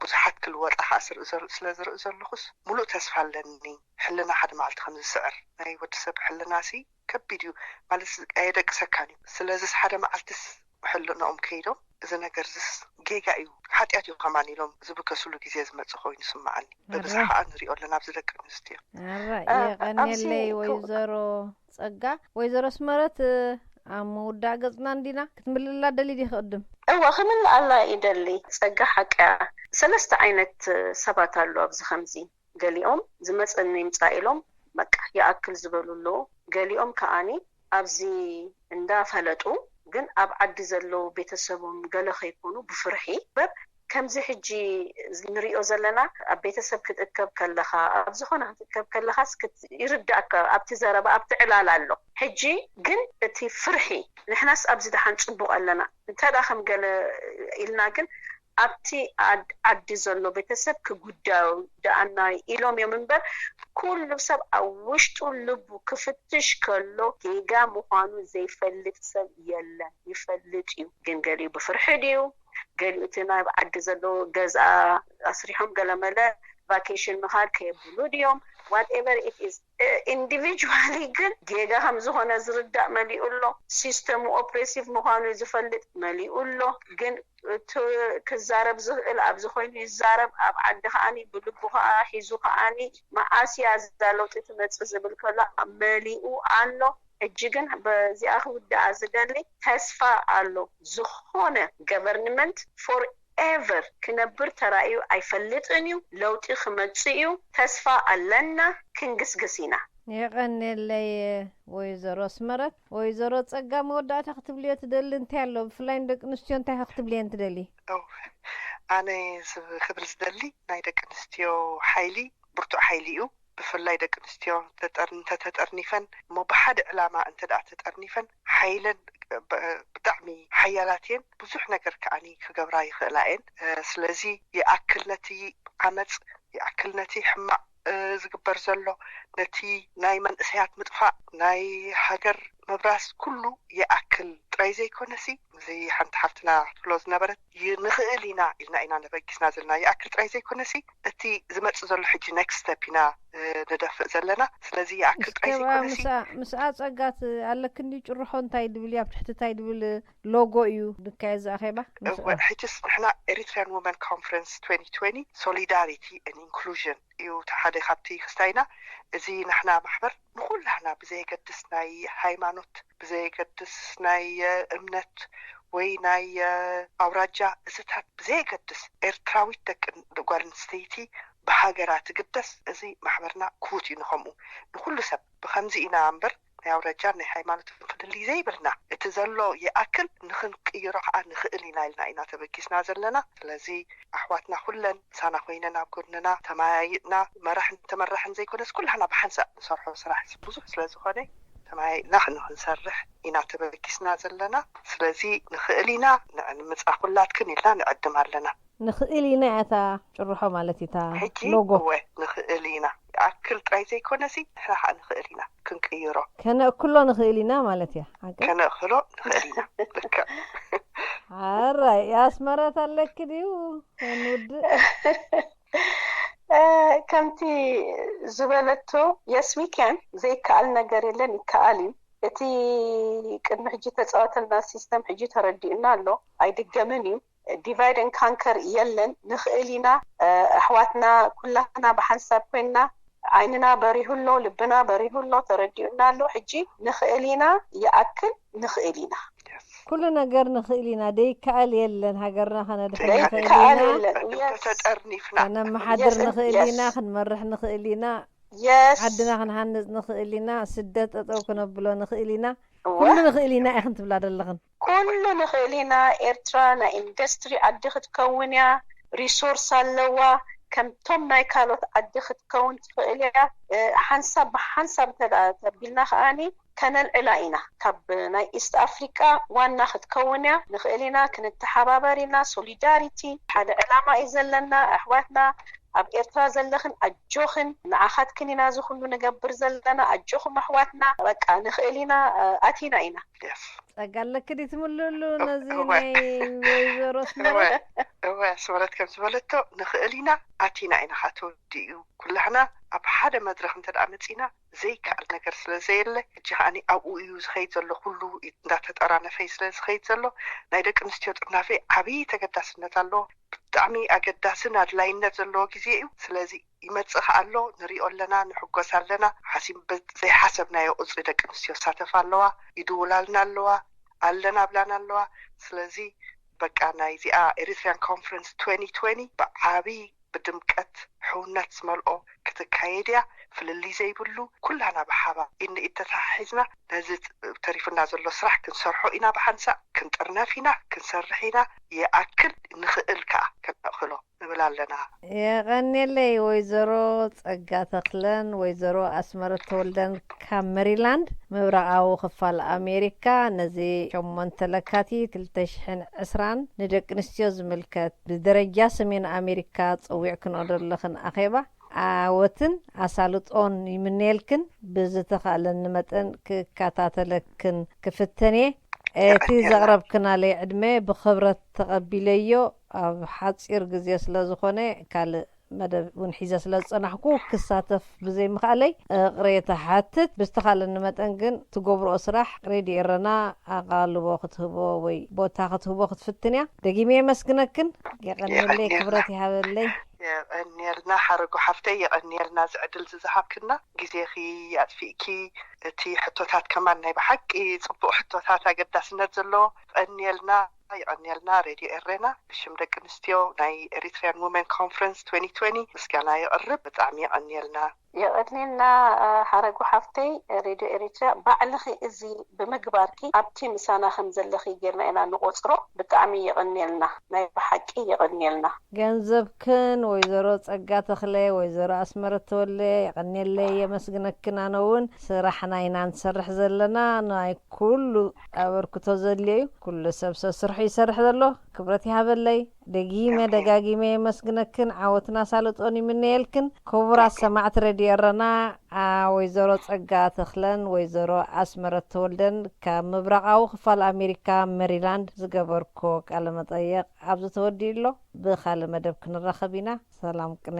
ብዙሓት ክልወጣ ከዓ ስርኢ ዘል- ስለ ዝርኢ ዘለኹስ ሙሉእ ተስፋ ኣለኒ። ሕልና ሓደ መዓልቲ ከም ዝስዕር ናይ ወዲ ሰብ ሕልና ሲ ከቢድ እዩ ማለት ኣየደቅሰካን እዩ። ስለዚስ ሓደ መዓልትስ ሕልንኦም ከይዶም እዚ ነገር ዝስ ጌጋ እዩ ሓጢኣት እዩ ከማን ኢሎም ዝብከስሉ ግዜ ዝመፅእ ኮይኑ ይስምዓኒ። በብዝሓ ከዓ ንሪኦ ኣለና ኣብዚ ደቂ ኣንስትዮ። ኣራ የቐንየለይ ወይዘሮ ፀጋ። ወይዘሮ ኣስመረት ኣብ ምውዳእ ገፅና እንዲና ክትምልላ ደሊ ዲኺ ቅድም? እወ ክምልኣላ ይደሊ። ፀጋ ሓቅያ። ሰለስተ ዓይነት ሰባት ኣሉ ኣብዚ ከምዚ ገሊኦም ዝመፀኒ ይምፃእ ኢሎም በቃ ይኣክል ዝበሉ ኣለዉ። ገሊኦም ከዓኒ ኣብዚ እንዳፈለጡ ግን ኣብ ዓዲ ዘለዉ ቤተሰቦም ገለ ከይኮኑ ብፍርሒ በብ ከምዚ ሕጂ ንሪኦ ዘለና ኣብ ቤተሰብ ክትእከብ ከለኻ ኣብ ዝኾነ ክትእከብ ከለኻስ ክት- ይርዳእካ ኣብቲ ዘረባ ኣብቲ ዕላል ኣሎ። ሕጂ ግን እቲ ፍርሒ ንሕናስ ኣብዚ ደሓን ፅቡቕ ኣለና እንተ ደኣ ከም ገለ ኢልና ግን ኣብቲ ዓድ- ዓዲ ዘሎ ቤተሰብ ክጉዳዩ ደኣና ኢሎም እዮም እምበር ኩሉ ሰብ ኣብ ውሽጡ ልቡ ክፍትሽ ከሎ ጌጋ ምዃኑ ዘይፈልጥ ሰብ የለን። ይፈልጥ እዩ ግን ገሊኡ ብፍርሒ ድዩ ገሊኡ እቲ ናብ ዓዲ ዘሎ ገዛ ኣስሪሖም ገለመለ ቫኬሽን ምኻድ ከየብሉ ድዮም whatever it is individually ግን ጌጋ ከም ዝኾነ ዝርዳእ መሊኡ ኣሎ። ሲስተሙ ኦፕሬሲቭ ምዃኑ ዝፈልጥ መሊኡ ኣሎ። ግን እቲ ክዛረብ ዝኽእል ኣብዚ ኮይኑ ይዛረብ። ኣብ ዓዲ ከዓኒ ብልቡ ከዓ ሒዙ ከዓኒ መዓስ እያ እዛ ለውጢ ትመፅእ ዝብል ከሎ መሊኡ ኣሎ። ሕጂ ግን በዚኣ ክውድኣ ዝደሊ ተስፋ ኣሎ። ዝኾነ ገቨርንመንት ፎር ኤቨር ክነብር ተራእዩ ኣይፈልጥን እዩ። ለውጢ ክመፅእ እዩ። ተስፋ ኣለና። ክንግስግስ ኢና። የቐንየለይ ወይዘሮ ኣስመረት። ወይዘሮ ፀጋ መወዳእታ ክትብልዮ ትደሊ እንታይ ኣሎ? ብፍላይ ንደቂ ኣንስትዮ እንታይ ክትብልየን ትደሊ? ኣነ ክብል ዝደሊ ናይ ደቂ ኣንስትዮ ሓይሊ ብርቱዕ ሓይሊ እዩ። ብፍላይ ደቂ ኣንስትዮ ተጠር- እንተተጠርኒፈን እሞ ብሓደ ዕላማ እንተ ደኣ ተጠርኒፈን ሓይለን ብ- ብጣዕሚ ሓያላት እየን። ብዙሕ ነገር ከዓኒ ክገብራ ይኽእላ እየን። ስለዚ ይኣክል ነቲ ዓመፅ፣ ይኣክል ነቲ ሕማቕ ዝግበር ዘሎ፣ ነቲ ናይ መንእሰያት ምጥፋእ፣ ናይ ሃገር ምብራስ ኩሉ ይኣክል ጥራይ ዘይኮነሲ፣ እዚ ሓንቲ ሓፍትና ትብሎ ዝነበረት፣ ይ-፣ ንኽእል ኢና ኢልና ኢና ነበጊስና ዘለና። ይኣክል ጥራይ ዘይኮነሲ፣ እቲ ዝመጽእ ዘሎ ሕጂ ኔክስት ስቴፕ ኢና፣ እ፣ ንደፍእ ዘለና። ስለዚ ይኣክል ጥራይ እስከ ዘይኮነሲ፣ ምስኣ፣ ምስኣ ጸጋት ኣለክን ድዩ? ጭርሖ እንታይ ድብል እዩ? ኣብ ትሕቲ እንታይ ድብል ሎጎ እዩ ዝካየድ እዚ ኣኼባ? ምስኣ። እወ፣ ሕጅስ ንሕና ኤሪትሪያን ወመን ኮንፈረንስ ትወንቲ ትወንቲ ሶሊዳሪቲ ኤንድ ኢንክሉዥን እዩ እቲ ሓደ ካብቲ ክስታይና። እዚ ንሕና ማሕበር ንኹላህና ብዘየገድስ ናይ ሃይማኖት፣ ብዘየገድስ ናይ፣ እ፣ እምነት ወይ ናይ፣ እ፣ ኣውራጃ፣ እዚታት ብዘየገድስ ኤርትራዊት ደቂ ጓል ኣንስተይቲ ብሃገራ ትግደስ። እዚ ማሕበርና ክፉት እዩ ንኸምኡ ንኹሉ ሰብ። ብኸምዚ ኢና እምበር ናይ ኣውራጃን ናይ ሃይማኖትን ፍልልይ ዘይብልና። እቲ ዘሎ ይኣክል፣ ንኽንቅይሮ ከዓ ንኽእል ኢና ኢልና ኢና ተበጊስና ዘለና። ስለዚ ኣሕዋትና ኩለን ምሳና ኮይነን ኣብ ጎድንና ተመያይጥና መራሕን ተመራሕን ዘይኮነስ ኩላህና ብሓንሳእ ንሰርሖ ስራሕ ብዙሕ ስለ ዝኾነ ተመያይጥና ንኽንሰርሕ ኢና ተበጊስና ዘለና። ስለዚ ንኽእል ኢና፣ ን-፣ ንምጻ ኩላትክን ኢልና ንዕድም ኣለና። ንኽእል ኢና እያ እታ ጭርሖ ማለት እዩ፣ እታ ሕጂ ሎጎ። እወ፣ ንኽእል ኢና። ይኣክል ጥራይ ዘይኮነሲ ንሕና ከዓ ንኽእል ኢና ክንቅይሮ። ከነእክሎ ንኽእል ኢና ማለት እያ። ሓቂ? ከነእክሎ ንኽእል ኢና። ልክዕ። ሓራይ፣ ኣስመረት ኣለኪ ድዩ? ከንውድእ። እ፣ ከምቲ ዝበለቶ፣ yes we can፣ ዘይከኣል ነገር የለን፣ ይከኣል እዩ። እቲ ቅድሚ ሕጂ ተጻወተልና ሲስተም ሕጂ ተረዲኡና ኣሎ፣ ኣይድገምን እዩ። ዲቫይድ ኤንድ ካንከር የለን፣ ንኽእል ኢና። እ፣ ኣሕዋትና ኩላና ብሓንሳብ ኮይንና ዓይንና በሪሁ ኣሎ፣ ልብና በሪሁ ኣሎ፣ ተረዲኡና ኣሎ። ሕጂ ንኽእል ኢና፣ ይኣክል ንኽእል ኢና። ኩሉ ነገር ንኽእል ኢና፣ ደይከኣል የለን። ሃገርና ከነድሕን ንኽእል ዘይከኣል ኢና። የለን። የስ። እንተተጠርኒፍና። ከነመሓድር የስ፣ ንኽእል የስ። ኢና፣ ክንመርሕ ንኽእል ኢና። የስ። ዓድና ክንሃንጽ ንኽእል ኢና፣ ስደት ጠጠው ክነብሎ ንኽእል ኢና። እወ። ኩሉ ንኽእል ኢና ኢኽን ትብላ ዘለኽን። ኩሉ ንኽእል ኢና። ኤርትራ ናይ ኢንዱስትሪ ዓዲ ክትከውን እያ። ሪሶርስ ኣለዋ። ከምቶም ናይ ካልኦት ዓዲ ክትከውን ትኽእል እያ። እ፣ ሓንሳብ ብሓንሳብ እንተ ደኣ ተቢልና ከኣኒ ከነልዕላ ኢና። ካብ ናይ ኢስት ኣፍሪቃ ዋና ክትከውን እያ። ንኽእል ኢና፣ ክንተሓባበር ኢና። ሶሊዳሪቲ፣ ሓደ ዕላማ እዩ ዘለና። ኣሕዋትና ኣብ ኤርትራ ዘለኽን ኣጆኽን፣ ንዓኻትክን ኢና እዚ ኩሉ ንገብር ዘለና። ኣጆኹም ኣሕዋትና፣ በቃ ንኽእል ኢና፣ እ፣ ኣቲና ኢና። የስ። ጸጋ ኣለኪ ድዩ ትምልእሉ ነዚ እወ። ናይ ወይዘሮ እወ፣ ኣስመረት? እወ፣ ኣስመረት ከም ዝበለቶ ንኽእል ኢና፣ ኣቲና ኢና፣ ካብ ተወዲኡ ኩላህና ኣብ ሓደ መድረኽ እንተ ደኣ መጺና ዘይከኣል ነገር ስለ ዘየለ፣ ሕጂ ከኣኒ ኣብኡ እዩ ዝኸይድ ዘሎ፣ ኩሉ እንዳተጠራነፈ እዩ ስለ ዝኸይድ ዘሎ፣ ናይ ደቂ ኣንስትዮ ጥርናፈ ዓብዪ ተገዳስነት ኣለዎ። ብጣዕሚ ኣገዳስን ኣድላይነት ዘለዎ ግዜ እዩ። ስለዚ ይመጽእ ከኣ ኣሎ፣ ንሪኦ ኣለና፣ ንሕጎስ ኣለና። ሓሲብ ዘይሓሰብናዮ ቁጽሪ ደቂ ኣንስትዮ ይሳተፋ ኣለዋ፣ ይድውላልና ኣለዋ፣ ኣለና ብላና ኣለዋ። ስለዚ በቃ ናይዚኣ ኤሪትሪያን ኮንፈረንስ ትወንቲ ትወንቲ ብዓቢ ብድምቀት ሕውነት ዝመልኦ ክትካየድ እያ። ፍልልይ ዘይብሉ ኩላና ብሓባር ኢድ ንኢድ ተተሓሒዝና ነዚ ተሪፉና ዘሎ ስራሕ ክንሰርሖ ኢና። ብሓንሳእ ክንጥርነፍ ኢና፣ ክንሰርሕ ኢና። ይኣክል ንኽእል ከኣ ከነእኽሎ ንብል ኣለና። የቐንየለይ ወይዘሮ ጸጋ ተኽለን ወይዘሮ ኣስመረት ተወልደን ካብ መሪላንድ ምብራቓዊ ክፋል ኣሜሪካ። ነዚ ሸሞንተ ለካቲት ክልተ ሽሕን ዕስራን ንደቂ ኣንስትዮ ዝምልከት ብደረጃ ሰሜን ኣሜሪካ ጸዊዕክንኦ ዘለኽን ኣኼባ ዓወትን ኣሳልጦን ይምነየልክን። ብዝተኻእለኒ መጠን ክከታተለክን ክፍትን እየ። እቲ የቐንየልና። ዘቕረብክናለይ ዕድመ ብኽብረት ተቐቢለዮ። ኣብ ሓጺር ግዜ ስለ ዝኾነ ካልእ መደብ እውን ሒዘ ስለ ዝጸናሕኩ ክሳተፍ ብዘይምኽኣለይ ይቕሬታ ሓትት። ብዝተኻእለኒ መጠን ግን ትገብርኦ ስራሕ ሬድዮ ኤረና ኣቓልቦ ክትህቦ ወይ ቦታ ክትህቦ ክትፍትን እያ። ደጊመ የመስግነክን። የቐንየለይ፣ የቐንየልና። ክብረት ይሃበለይ። የቐንየልና ሓረጉ ሓፍተይ፣ የቐንየልና እዚ ዕድል እዚ ዝሃብክና። ግዜኺ ኣጥፊእኪ እቲ ሕቶታት ከማን ናይ ብሓቂ ጽቡቕ ሕቶታት ኣገዳስነት ዘለዎ። የቐንየልና፣ የቐንየልና ሬድዮ ኤረና ብሽም ደቂ ኣንስትዮ ናይ ኤሪትሪያን ውመን ኮንፈረንስ ትወንቲ ትወንቲ ምስጋና የቕርብ። ብጣዕሚ የቐንየልና። የቐንየልና፣ ሓረጉ ሓፍተይ፣ ሬድዮ ኤሪትሪያ ባዕልኺ እዚ ብምግባርኪ ኣብቲ ምሳና ከም ዘለኺ ጌርና ኢና ንቖጽሮ። ብጣዕሚ የቐንየልና፣ ናይ ብሓቂ የቐንየልና። ገንዘብክን ወይዘሮ ጸጋ ተኽለ፣ ወይዘሮ ኣስመረት ተወልደ፣ የቐንየለይ፣ የመስግነክን። ኣነ እውን ስራሕና ኢና ንሰርሕ ዘለና። ናይ ኩሉ ኣበርክቶ ዘድልዮ እዩ። ኩሉ ሰብ ሰስርሑ ይሰርሕ ዘሎ። ክብረት ይሃበለይ። ደጊመ ደጋጊመ የመስግነክን ዓወትን ኣሳልጦን ይምነየልክን። ክቡራት ሰማዕቲ ሬድዮ ኤረና፣ ኣ፣ ወይዘሮ ጸጋ ተኽለን ወይዘሮ ኣስመረት ተወልደን ካብ ምብራቓዊ ክፋል ኣሜሪካ ሜሪላንድ ዝገበርኮ ቃለ መጠየቕ ኣብዚ ተወዲኡ ኣሎ። ብኻልእ መደብ ክንራኸብ ኢና። ሰላም ቅነ።